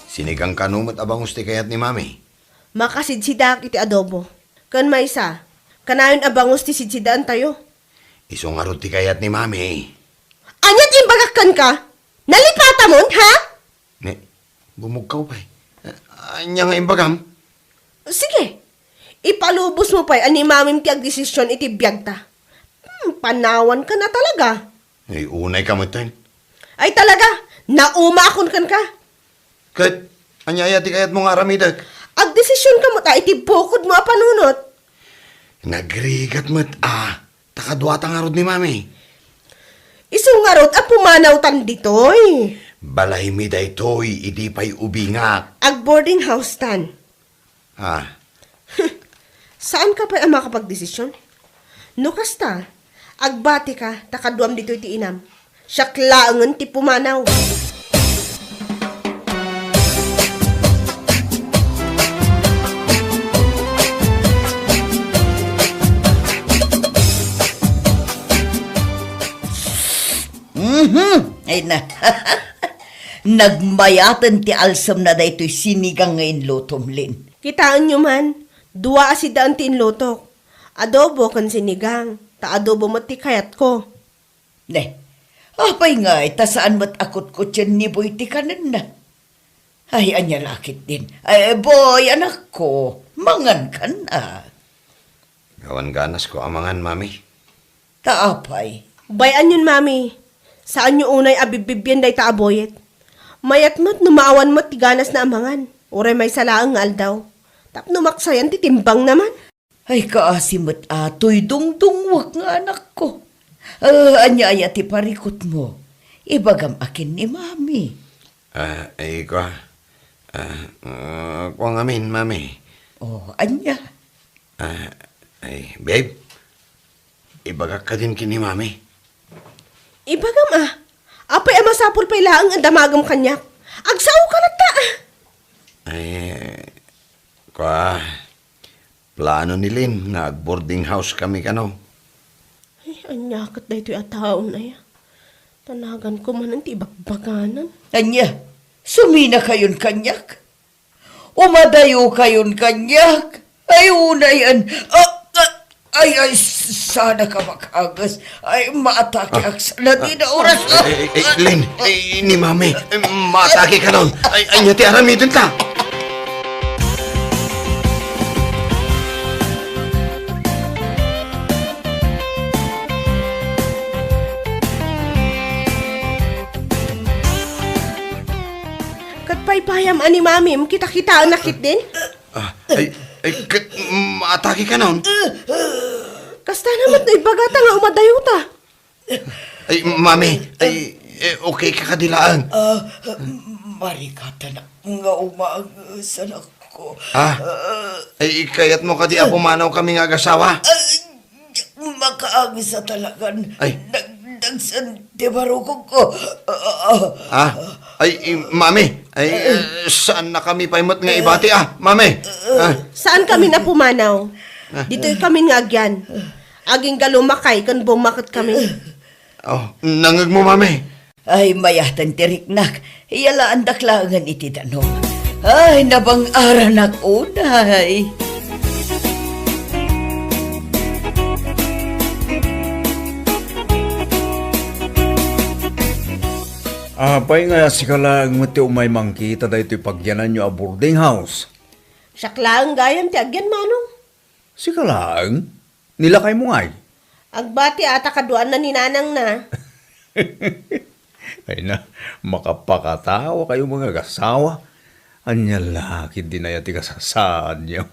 sinigang kano met a bangus ti kayat ni Mami? Makasidsidaak iti adobo. Ken maysa, kanayon a bangus ti sidsidaantayo. Isu ngarud ti kayat ni Mami. Ania ti imbagak kenka? Nalipatamon, ha? Ne, bumugkaw pay. Ania nga imbagam? Sige, ipalubos mo pay a ni Mamim ti agdesisyon iti biagta. Hmm, panawan ka na talaga. Ay, unay ka metten. Ay talaga, naumaakon kenka. Ket, ania aya ti kayatmo nga aramidek? Agdesisyon ka met a iti bukodmo a panunot. Nagrigat met a, ta kaduata ngarud ni Mami. Isu ngarud a pumanawtan ditoy. Balaymi daytoy, idi pay ubingak. Ag-boarding house tan. Ah. Saan ka pay a makapagdesisyon? No kasta, agbati ka, ta kaduam ditoy ti inam. Siak laengen ti pumanaw. Mhm. Ay na. Nagmayaten ti alsemna daytoy sinigang nga inlutom, Lin. Kitaenyo man, dua a sidaen ti inlutok. Adobo ken sinigang, ta adobo met ti kayatko. Ne, apay ngay ta saan met a kutkutien ni Boy ti kanenna? Ay, ania la ketdin? Ay, Boy, anakko, mangan kan a. Awan ganasko a mangan, Mami. Ta apay? Bay-anyon, Mami. Saanyo unay a bibbibien dayta a Boyet. Mayat met no maawan met ti ganasna a mangan. Uray maysa laeng nga aldaw. Tapno maksayan ti timbangna man. Ay, kaasi met a toy dungdungwek nga anakko. Ah, ania aya ti parikutmo? Ibagam a ken ni Mami. Ah, ay, kua. Ah, ah, kua ngamin, Mami. Oh, ania? Ah, ay, babe, ibagak kadin ken ni Mami. Ibagam a, apay a masapul pay laeng a damagem kaniak? Agsao ka latta a. Ay, kua, plano ni Lin nga ag-boarding house kami kano. Ay, ania ket daytoy a taon aya? Tanagan ko manen ti ibagbaganan. Ania? Suminakayon kaniak? Umadayokayon kaniak? Ay, unayen. Ah, ah, ay, ay, sana ka makaagis. Ay, maatake ak sana dina oras. Ay, ay, ay, Lin, ay, ni Mami, ay, maatake kanon. Ay, ania ti aramidenta? Ket paypayam a ni Mamim, kita-kitaenna ketdin? Ah, ay, ay, ket, mm, atake kanon? Kasta na met no ibagata nga umadayota. Ay, Mami, ay, eh, okay ka kadi laeng? Ah, marigatanak nga umaagis, anakko. Ah, ay, kayatmo kadi a pumanaw kami nga agasawa? Ay, makaagis a talagan. Ay. Nagdagsen ti barukogko. Ah, ah, ah. Ah, ay, i-, Mami, ay, eh, saan na kami pay met nga ibati, ah, Mami? Ah. Saan kami na pumanaw? Ah. Ditoy kami nga agyan. Agingga lumakay ken bummaket kami. Oh, nangegmo, Mami? Ay, mayaten ti riknak. Iyalaandak laengen iti danum. Ay, nabang-aranak unay. Apay nga sika laeng met ti umay mangkita daytoy pagyananyo a boarding house? Siak laeng gayam ti agyan, Manong. Sika laeng? Ni lakaymo ngay? Agbati a ta kaduaanna ni nanangna. Ay na, makapakatawa kayo, mga agasawa. Ania la ketdin aya ti kasasaanyo?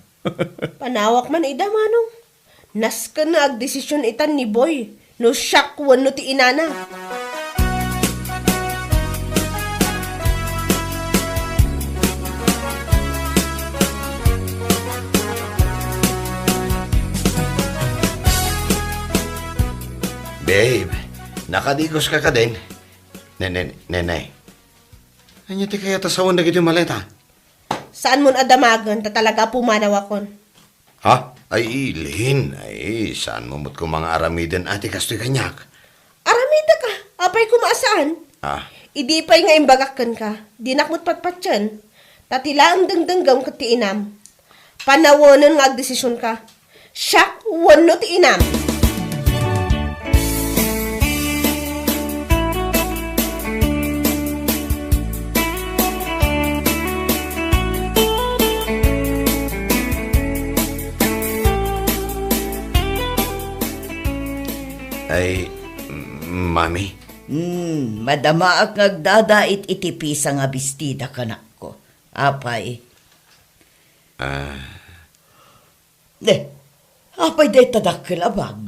Panawak man ida, Manong. Nasken nga agdesisyon itan ni Boy. No siak wenno ti inana. Babe, nakadigoska kadin? Ne, ne, Nenay. Ania ti kayat a sawen dagiti maleta? Saanmon a damagen ta talaga a pumanawakon. Ha? Ay, Lin, ay, saanmo met koma nga aramiden a ti kastoy kaniak? Aramidek a, apay koma a saan? Ah. Idi pay nga imbagak kenka, dinak met patpatien. Ta ti laeng dengdenggem ket ti inam. Panawenen nga agdesisionka. Siak wenno ti inam. Mami? Hmm, madamaak nga agdadait iti pisa nga bestida, kanakko. Apay? Ah. Ne, apay dayta dakkel a bag?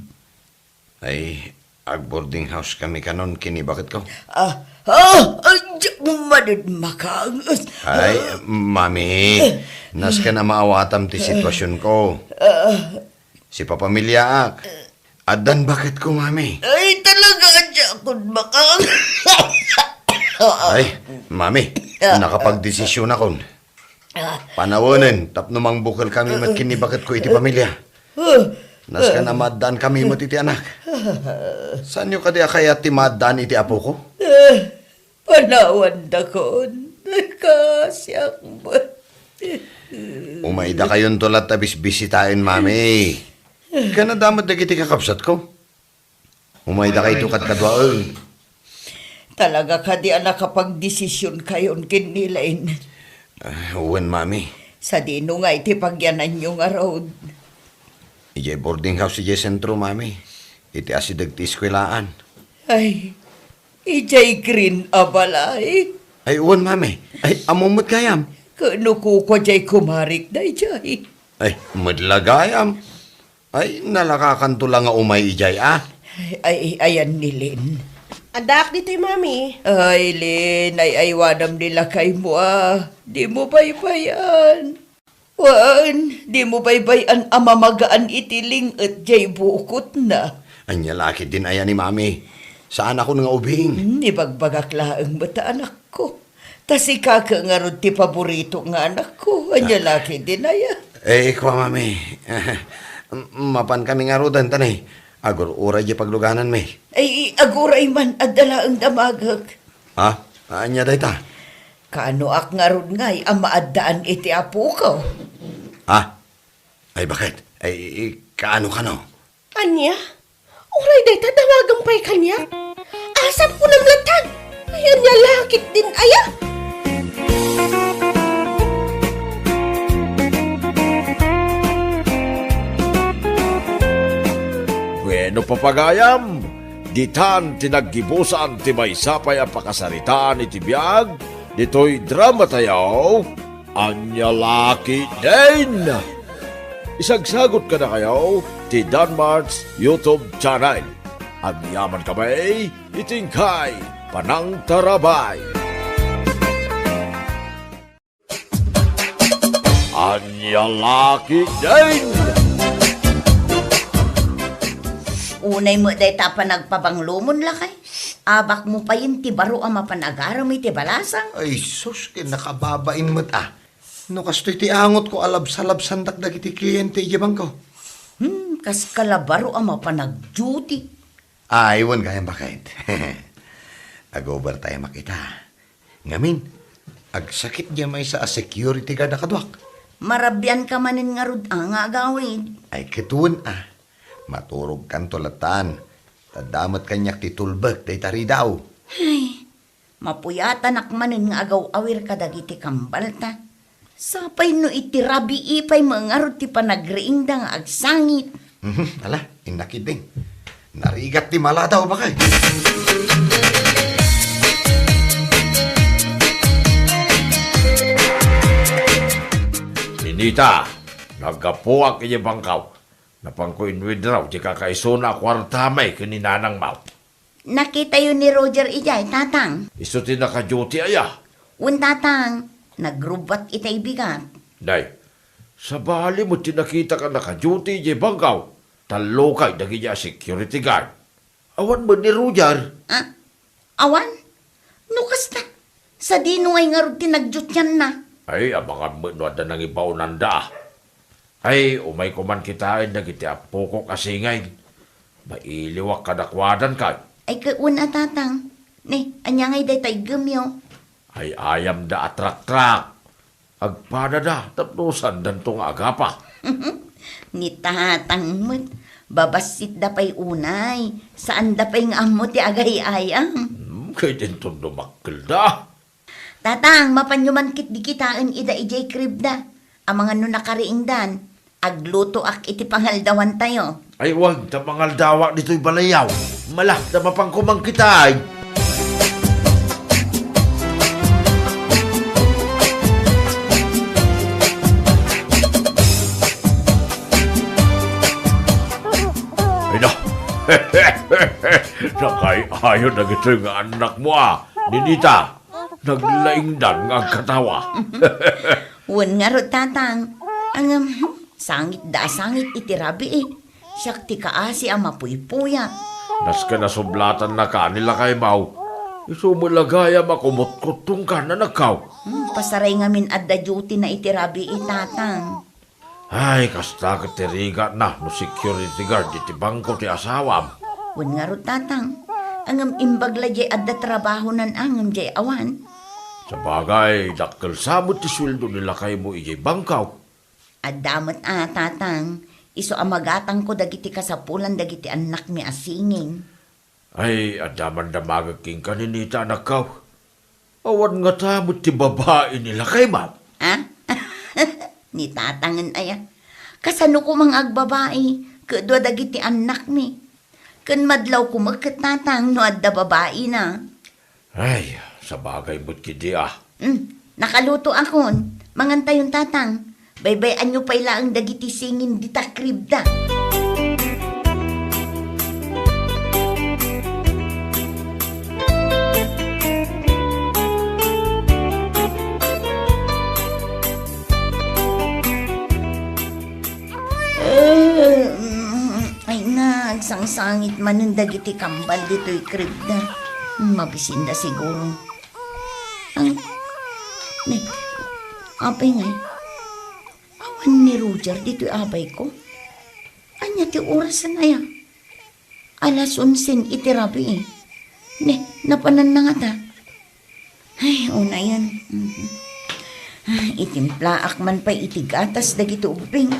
Ay, ag-boarding house kami kanon ken ni baketko. Ah, ah, ah, di, manen makaanges. Ay, Mami, nasken a maawatam ti situasionko. Ah. Sipapamiliaak. Addan baketko, Mami. Ay, talaga, diakon maka- Ay, Mami, nakapagdesisyonakon. Ah. Panawenen tapno mangbukel kami met ken ni baketko iti pamilia. Ah. Nasken a maaddaan kami met iti anak. Saanyo kadi a kayat ti maaddaan iti apoko? Ah. Panawandakon. Kasiak met. Umaydakayonto latta bisbisitaen, Mami. Ken adda met dagiti kakabsatko. Umaydakayto kadkaduaen. Talaga kadi a nakapagdesisionkayon ken ni Lane? Ah, wen, Mami. Sadino ngay ti pagyananyo ngarud? Idiay boarding house idiay sentro, Mami. Iti asideg ti eskuelaan. Ay, idiay green a balay? Ay, wen, Mami. Ay, ammom met gayam. Ken no kukua diay kumarik daydiay? Ay, met la gayam. Ay, nalakakanto la nga umay idiay, a? Ay, ay, ayan ni Lin. Addaak ditoy, Mami. Ay, Lin, ay, aywanam ni lakaymo, a. Dimo baybay-an. Wen, dimo baybay-an a mamagaan iti ling-et diay bukotna. Ania la ketdin aya ni Mami? Saanakon nga ubing. Hmm, ibagbagak laeng met a anakko. Ta sika ngarud ti paborito nga anakko. Ania la ketdin aya? Eh, kua, Mami. Mapan kami ngaruden, ta ne, agur-uray diay paglugananmi. Ay, aguray man, adda laeng damagek. Ha? Ania dayta? Kaanoak ngarud ngay a maaddaan iti apoko? Ha? Ay, baket? Ay, i-, kaano, kano? Ania? Uray dayta damagem pay kaniak? Asam kunam latan? Ay, ania la ketdin aya? Bueno, papagayam, ditan ti naggibusan ti maysa pay a pakasaritaan iti biag ditoy drama tayo, Ania la ketdin? Isagsagut kadakayo ti Danmart's YouTube channel. Agyaman kami iti inkay panangtarabay. Ania la ketdin? Unay met dayta a panagpabanglomon, lakay. Abakmo payen ti baro a mapan agarem iti balasang. Ay, sus, ket nakababain met, a. No kastoy ti angotko a labsalabsandak dagiti kliente idiay bangko. Hmm, kaska la baro a mapan ag-duty. Ay, wen gayam, baket. Ag-overtime-ak ita. Ngamin, agsakit diay maysa a security guard a kaduak. Marabianka manen ngarud a nga agawid. Ay, ket wen a. Maturogkanto latan. Ta adda met kaniak ti tulbek dayta ridaw. Ay, mapuyatanak manen nga agaw-awir kadagiti kambalta. Sapay no iti rabii pay met ngarud ti panagriingda nga agsangit. Mhm, ala, innak ketdin. Narigat ti maladaw, baket. Inita, naggapuak idiay bangko. Napanko in-withdraw ti kakaisuna a kuarta mi ken ni nanang Mau. Nakitayo ni Roger idiay, Tatang? Isu ti naka-duty aya? Wen, Tatang. Nagrubbat itay bigat. Nay, sabali met ti nakitak a naka-duty idiay bangko. Tallokay dagiti a security guard. Awan met ni Roger. Ah, awan? No kasta, sadino ngay ngarud ti nagdutianna? Ay, amangan met no adda nangibaonanda. Ay, umayko man kitaen dagiti appokok a singing. Mailiwak kadakuadan kay. Ay, ket wen a, Tatang. Ni, ania ngay dayta iggemyo? Ay, ayamda a traktak. Agpadada tapno saandanto nga agapa. Ni Tatang met, babassitda pay unay. Saanda pay nga ammo ti agay-ayam. Hmm, ket inton dumakkelda. Tatang, mapanyo man ketdi kitaen ida idiay cribda. Amangan no nakariingdan, aglutoak iti pangaldawantayo. Ay, wen, ta mangaldawak ditoy balayyo. Mala, ta mapanko man kita ay. Ay na. Nakay-ayo dagitoy nga annakmo a, Ninita. Naglaingdan nga agkatawa. Wen ngarud, Tatang. Ngem, sangitda a sangit iti rabii. Siak ti kaasi a mapuypuyat. Nasken a sublatannaka ni lakaymo. Isu met la gayam a kumutkuttongkan, anakko. Hmm, pasaray ngamin adda duty na iti rabii, Tatang. Ay, kasta ket ti rigatna no security guard iti bangko ti asawam. Wen ngarud, Tatang. Ngem imbag la diay adda trabahona ngem diay awan. Sabagay, dakkel sa met ti sueldo ni lakaymo idiay bangko. Adda met a, Tatang. Isu a magatangko dagiti kasapulan dagiti annakmi a singing. Ay, adda man damagek kenka, Ninita, anakko. Awan ngata met ti babai ni lakaymo. Ha? Ni Tatangen aya? Kasano koma nga agbabai ket dua dagiti annakmi? Ken madlawko met ket, Tatang, no adda babaina. Ay, sabagay met ketdi a. Hmm, nakalutoakon. Mangantayon, Tatang. Baybay-anyo pay laeng dagiti singin dita kribda. Eh, mm, ay, nagsangsangit manen dagiti kambal ditoy kribda. Mabisinda siguro. Ang, ne, apay ngay? Awan ni Roger ditoy abayko? Ania ti orasen aya? Alas onsen iti rabii. Ne, napananna ngata? Ay, unayen. Mhm. Ah, itimplaak man pay iti gatas dagiti ubbing.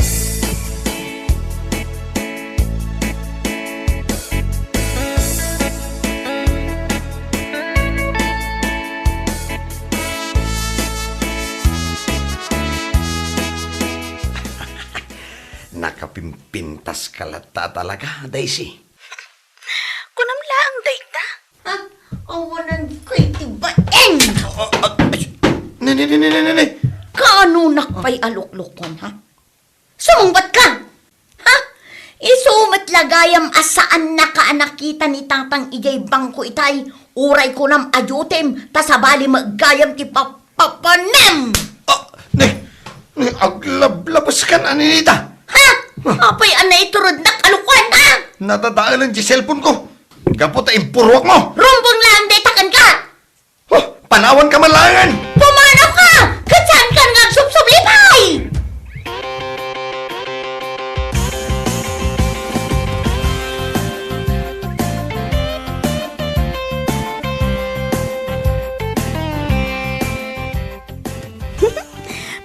Nakapimpintaska latta talaga, Daisy. Kunam laeng dayta? Ha? Awanan ko iti baeng! Ah, ah, ay, ne, ne, ne, ne, ne, ne, ne. Kaanonak pay a luklukon, ha? Sumungbat ka! Ha? Isu met la gayam a saannaka a nakita ni Tatang idiay bangko itay, uray kunam a dutim, ta sabali met gayam ti pap-, papanem! Ah, ne, ne, aglablabaskan a Ninita. Ha? Apay a naiturodnak a lukuan, ha? Nadadaelan ti cellphone ko. Gapu ta impuruakmo. Rumbeng laeng dayta kenka! Oh, panawanka man laengen! Pumanaw ka! Ket saankan nga agsubsublipay!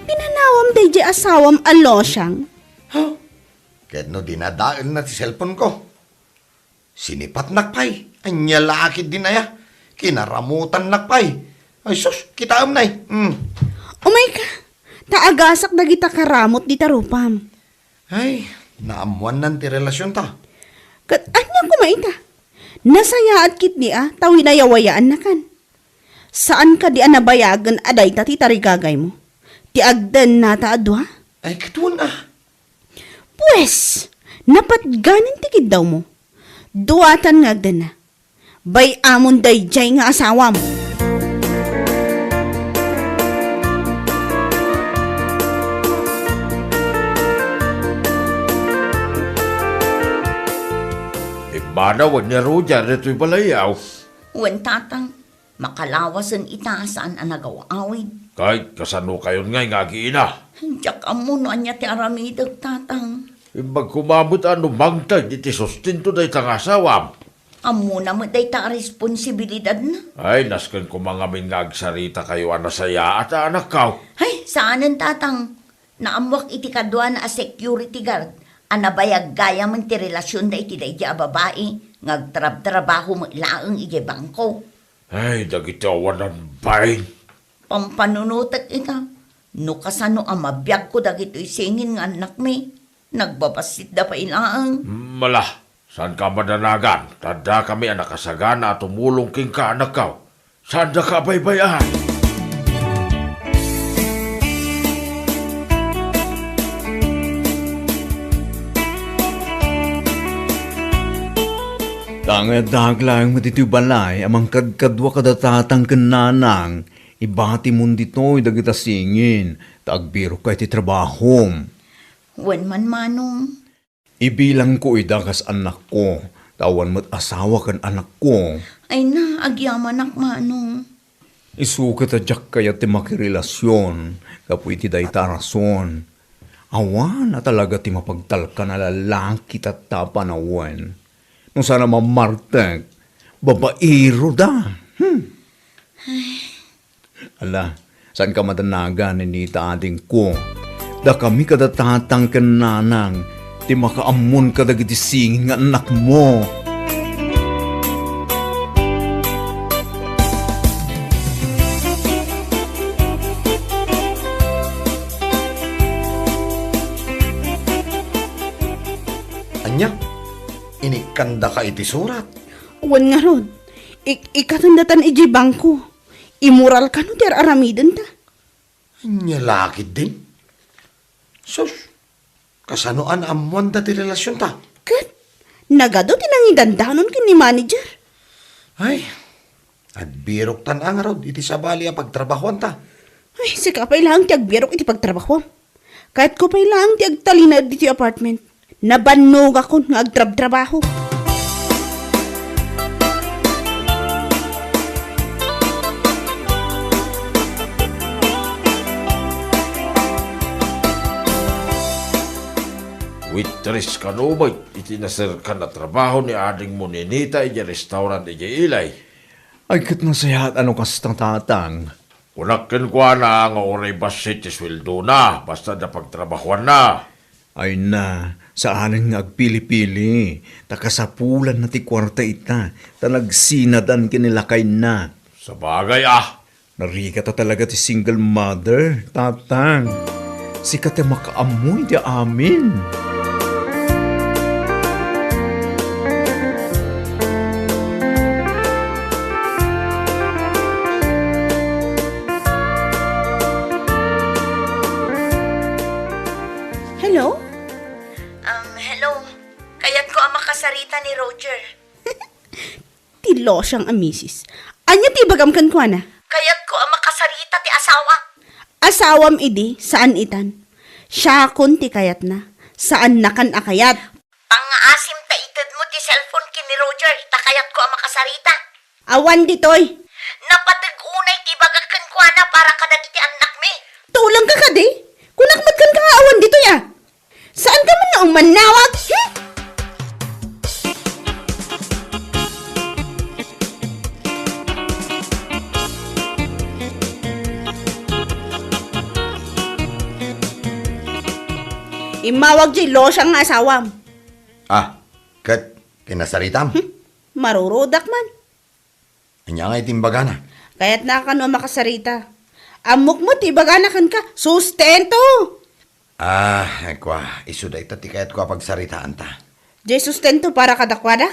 Pinanawam daydiay asawam a losiang. Huh? Ket no dinadaelna ti cellphone ko? Sinipatnak pay. Ania la a ketdin aya? Kinaramutannak pay. Ay sus, kitaem nay. Hmm. Umayka, ta agasak dagita karamut dita rupam. Ay, naammoannan ti relasionta. Ket ania koma ita? Nasayaat ketdi a ta winayawayaannakan. Saan kadi a nabayagen a dayta ti tarigagaymo? Ti agdennata a dua? Ay, ket wen a. Pues, napatganen ti kiddawmo. Duatan nga agdenna. Bay-amon daydiay nga asawam. Immanaw ni Roger ditoy balay, aw. Wen, Tatang. Makalawasen ita a saan a nagaw-awid. Ket kasanokayon ngay nga agiina? Diak ammo no ania ti aramidek, Tatang. Imbag koma met a no mangted iti sustento dayta nga asawam. Ammona met dayta a responsibilidadna. Ay, nasken koma ngamin nga agsaritakayo a nasayaat a anakko. Ay, saanen, Tatang. Naammoak iti kaduana a security guard a nabayag gayamen ti relasionda iti daydiay a babai nga agtrabtrabaho met laeng idiay bangko. Ay, dagiti awanan bain. Pampanunotek ita, no kasano a mabiagko dagitoy singin nga annakmi, nagbabassitda pay laeng. Mala, Saanka a madanagan, ta addakami a nakasagana a tumulong kenka, anakko. Saandaka a baybay-an. Tangay addaak laeng met iti balay a mangkadkadua kada tatang ken nanang, ibatimon ditoy dagita singin, ta agbirokka iti trabahom. Wen man, Manong. Ibilangko ida kas annakko, ta awan met asawa ken anakko. Ay na, agyamanak, Manong. Isu ket a diak kayat ti makirelasion gapu iti dayta a rason. Awan a talaga ti mapagtalkan a lalaki tatta a panawen. No saan a mammartek, babaero da. Hmm. Ala, saanka madanagan, Ninita, adingko. Dakami kada tatang ken nanang ti makaammon kadagiti singin nga annakmo. Ania? Inikkandaka iti surat? Wen ngarud, ik-, ikatendatan idiay bangko. Immoral kano ti ar-aramidenta? Ania la ketdin? Sus, kasano a naammoanda ti relasionta? Ket nagadu ti nangidandanon ken ni manager. Ay, agbiroktan a ngarud iti sabali a pagtrabahoanta. Ay, sika pay laeng ti agbirok iti pagtrabahoam. Kayatko pay laeng ti agtalinaed ditoy apartment. Nabannogakon nga agtrabtrabaho. Waitress kano met iti naserkan a trabaho ni adingmo, Ninita, idiay restaurant idiay Ilay? Ay, ket nasayaat a no kasta, tatang. Kunak kenkuana nga uray bassit ti sueldona, basta adda pagtrabahoanna. Ay na, saanen nga agpili-pili, ta kasapulanna ti kuarta ita, ta nagsinadan ken ni lakayna. Sabagay a. Narikata talaga ti single mother, tatang. Sika ti makaammo iti amin. Hello? Um, hello. Kayatko a makasarita ni Roger. Ti losiang a misis. Ania ti ibagam kenkuana? Kayatko a makasarita ti asawak. Asawam idi, saan itan. Siakon ti kayatna. Saannakan a kayat. Pangngaasim ta itedmo ti cellphone ken ni Roger, ta kayatko a makasarita. Awan ditoy. Napateg unay ti ibagak kenkuana para kadagiti annakmi. Tulongka kadi? Kunak met kenka nga awan ditoy a. Saanka man nga ummannawag? Hmm? Immawag diay losiang nga asawam. Ah, ket kinasaritam? Hmm? Marurudak man. Ania ngay ti imbagana? Kayatna kano a makasarita. Ammok met ti ibagana kenka, sustento! Ah, kua, isu dayta ti kayatko a pagsaritaanta. Diay sustento para kadakuada?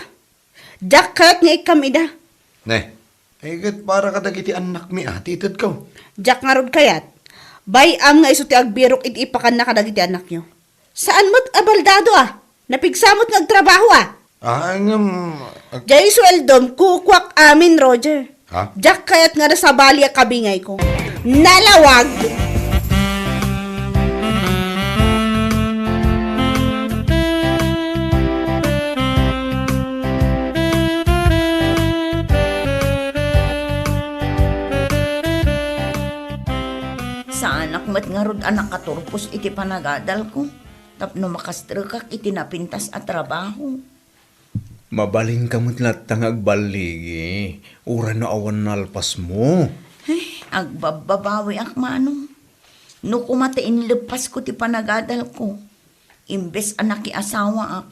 Diak kayat nga ikkam ida. Ne, ay ket para kadagiti annakmi a ti itedko. Diak ngarud kayat. Bay-am nga isu ti agbirok iti ipakanna kadagiti annakyo. Saan met a baldado a. Napigsa met nga agtrabaho a. Ah, ngem, ag- Diay sueldom, kukuak amin, Roger. Ha? Diak kayat nga nasabali a kabingayko. Nalawag! Saanak met ngarud a nakaturpos iti panagadalko. Tapno makastrekak iti napintas a trabaho. Mabalinka met latta nga agballigi, uray no awan nalpasmo. Ay, agbabbabawiak, Manong. No koma ta inleppasko ti panagadalko, imbes a nakiasawaak,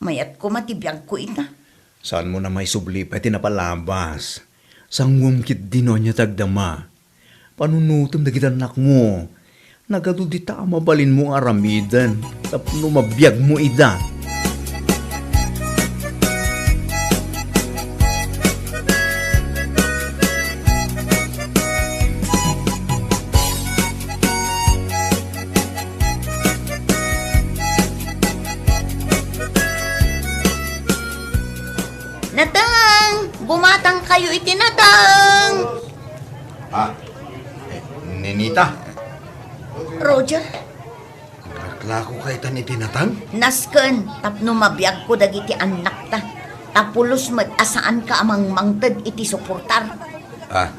mayat koma ti biagko ita. Saanmo a maisubli pay ti napalabas. Sanguem ketdi no ania ti agdama. Panunotem dagiti annakmo. Nagadu dita a mabalinmo nga aramiden tapno mabiagmo ida. Ayo iti natang! Ah, eh, Ninita? Roger? Aglaklako ka itan iti natang? Nasken tapno mabiagko dagiti annakta. Ta pulos met a saanka a mangmangted iti suportar. Ah,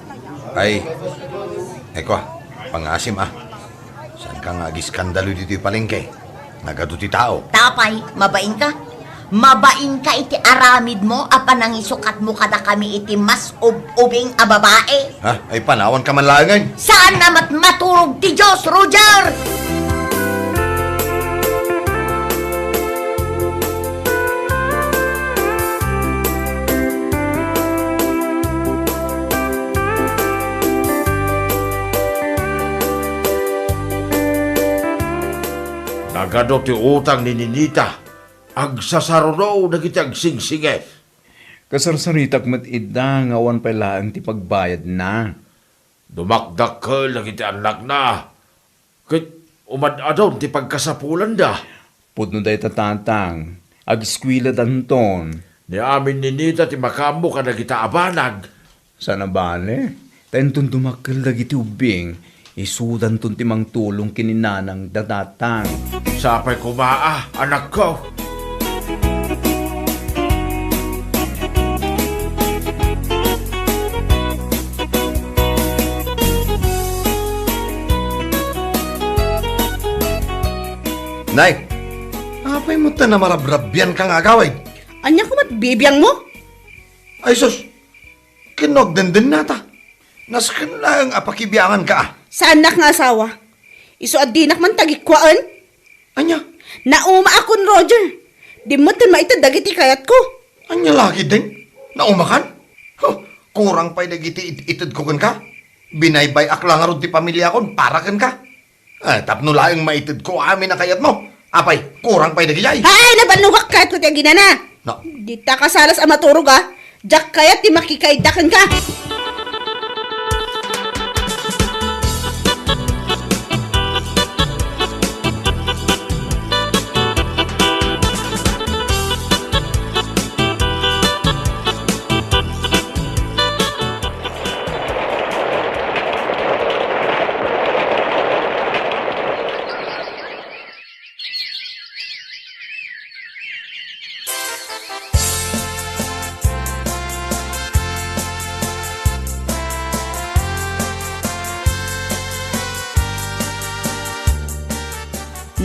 ay, ay, kua, pangasim, ah. Saanka nga agiskandalo ditoy palengke? Nagadu ti tao. Tapay, mabainka? Mabainka iti aramidmo a panangisukatmo kadakami iti mas ub-ubing a babae? Ha? Ay, panawanka man laengen. Saan a met maturog ti Dios, Roger! Nagadu ti utang ni Ninita. Agsasaruno dagiti agsingsingir. Kasarsaritak met ida nga awan pay laeng ti pagbayadna. Dumakdakkel dagiti annakna, ket umad-adun ti pagkasapulanda. Pudno dayta, tatang. Agiskueladanton. Ni amin ni Ninita ti makaammo kadagita a banag. Saan a bale, ta inton dumakkel dagiti ubbing, isudanton ti mangtulong ken ni nanangda, tatang. Sapay koma a, anakko. Nay, apay met ta namarabrabianka nga agawid? Ania koma ti bibiangmo? Ay sus, ken no agdendennata. Nasken laeng a pakibianganka, a. Saannak nga asawa. Isu a dinak man tagikkuaen. Ania? Naumaakon, Roger. Dimmet ken maited dagiti kayatko. Ania la ketdin? Naumakan? Huh, kurang pay dagiti it-, itedko kenka. Binaybay-ak la ngarud ti pamiliakon para kenka. Eh, tapno laeng maitedko amin a kayatmo. Apay, kurang pay dagijay? Ay, nabannogak kayatko ti aginana. No. Dita kasalas a maturog, a. Diak kayat ti makikaidda kenka.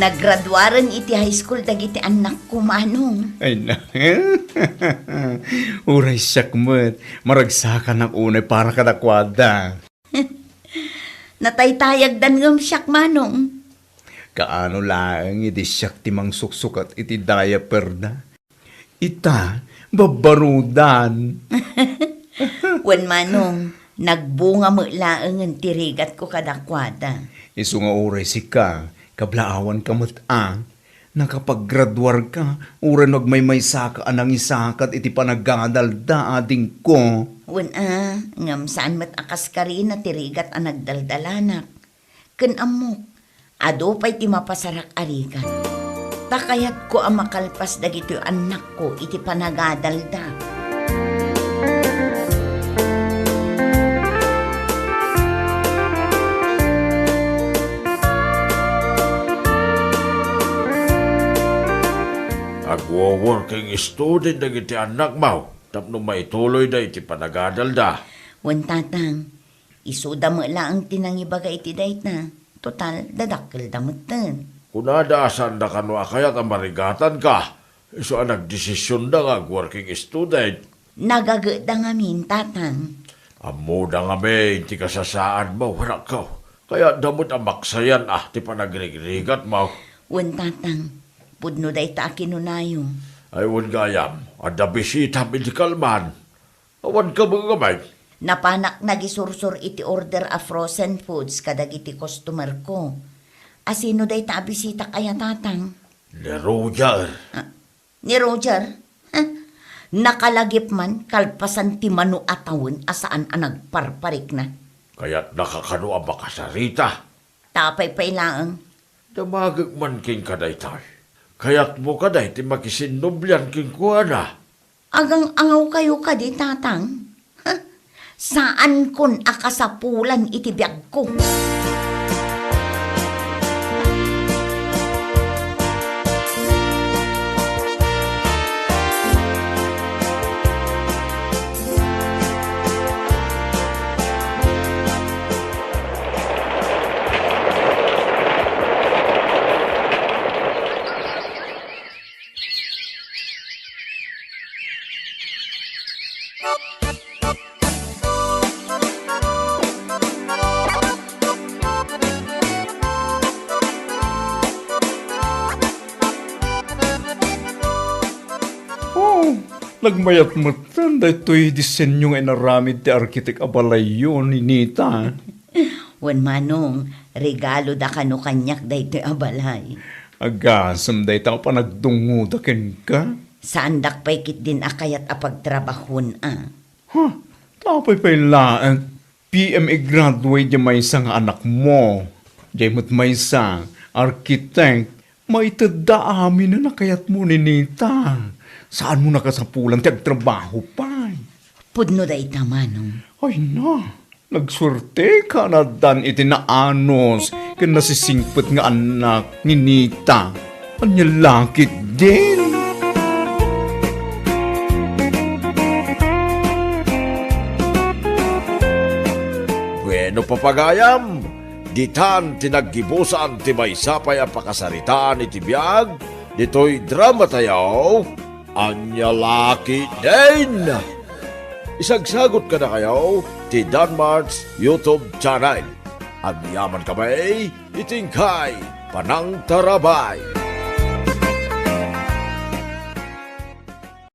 Nagraduaren iti high school dagiti annakko, Manong. Ay, na. Uray siak met, maragsakanak unay para kadakuada. Nataytayagdan ngem siak, Manong. Kaano laeng idi siak ti mangsuksukat iti diaperda? Ita, babbarudan. Wen, Manong, nagbunga met laengen ti rigatko kadakuada. Isu nga uray sika, kablaawanka met a. Nakapaggraduarka, uray no agmaymaysaka a nangisakat iti panagadalda, adingko. Wen a, ngem saan met a kaskarina ti rigat a nagdaldalanak. Ken ammok, adu pay ti mapasarak a rigat. Ta kayatko a makalpas dagitoy annakko iti panagadalda. Agwo-working student dagiti annakmo tapno maituloyda iti panagadalda. Wen, tatang, isuda met laeng ti nangibaga iti dayta. Total, dadakkelda metten. Kunada a saanda kano a kayat a marigatanka, isu a nagdesisionda nga ag-working student. Nagageda ngamin, tatang. Ammoda ngamin ti kasasaadmo, anakko. Kayatda met a maksayan a ti panagrigrigatmo. Wen, tatang, pudno dayta a kinunayo. Ay, wen gayam, adda bisitam idi kalman. Awan ka met ngamin. Napanak nagisursor iti order a frozen foods kadagiti customerko. Asino dayta a bisitak aya, tatang? Ni Roger. Ah, ni Roger? Huh? Nakalagip man kalpasan ti mano a tawen a saan a nagparparikna. Kayatnaka kano a makasarita? Tapay pay laeng. Damagek man kenka daytoy. Kayatmo kadi ti makisinnublian kenkuana? Agang-angawkayo kadi, tatang? Huh? Saankon a kasapulan iti biagko. Oh, nagmayat metten daytoy disenyo nga inaramid ti arkitek a balayyo, Ninita. Wen, Manong, regalo da kano kaniak daytoy a balay. Agasem dayta a panagdungngoda kenka. Saandak pay ketdin a kayat a pagtrabahuon, a. Huh, apay pay laeng, P M E graduate diay maysa nga anakmo. Diay met maysa, architect. Maitedda amin a nakayatmo, Ninita. Saanmo nakasapulan ti agtrabaho pay. Pudno dayta, Manong. Ay na, nagsuerteka a naaddan iti naanus ken nasisingpet nga annak ni Ninita. Ania la ketdin? Bueno, papagayam, ditan ti naggibusan ti maysa pay a pakasaritaan iti biag ditoy dramatayo, Ania la ketdin? Isagsagot kadakayo ti Danmart's YouTube channel. Agyaman kami iti inkay panangtarabay.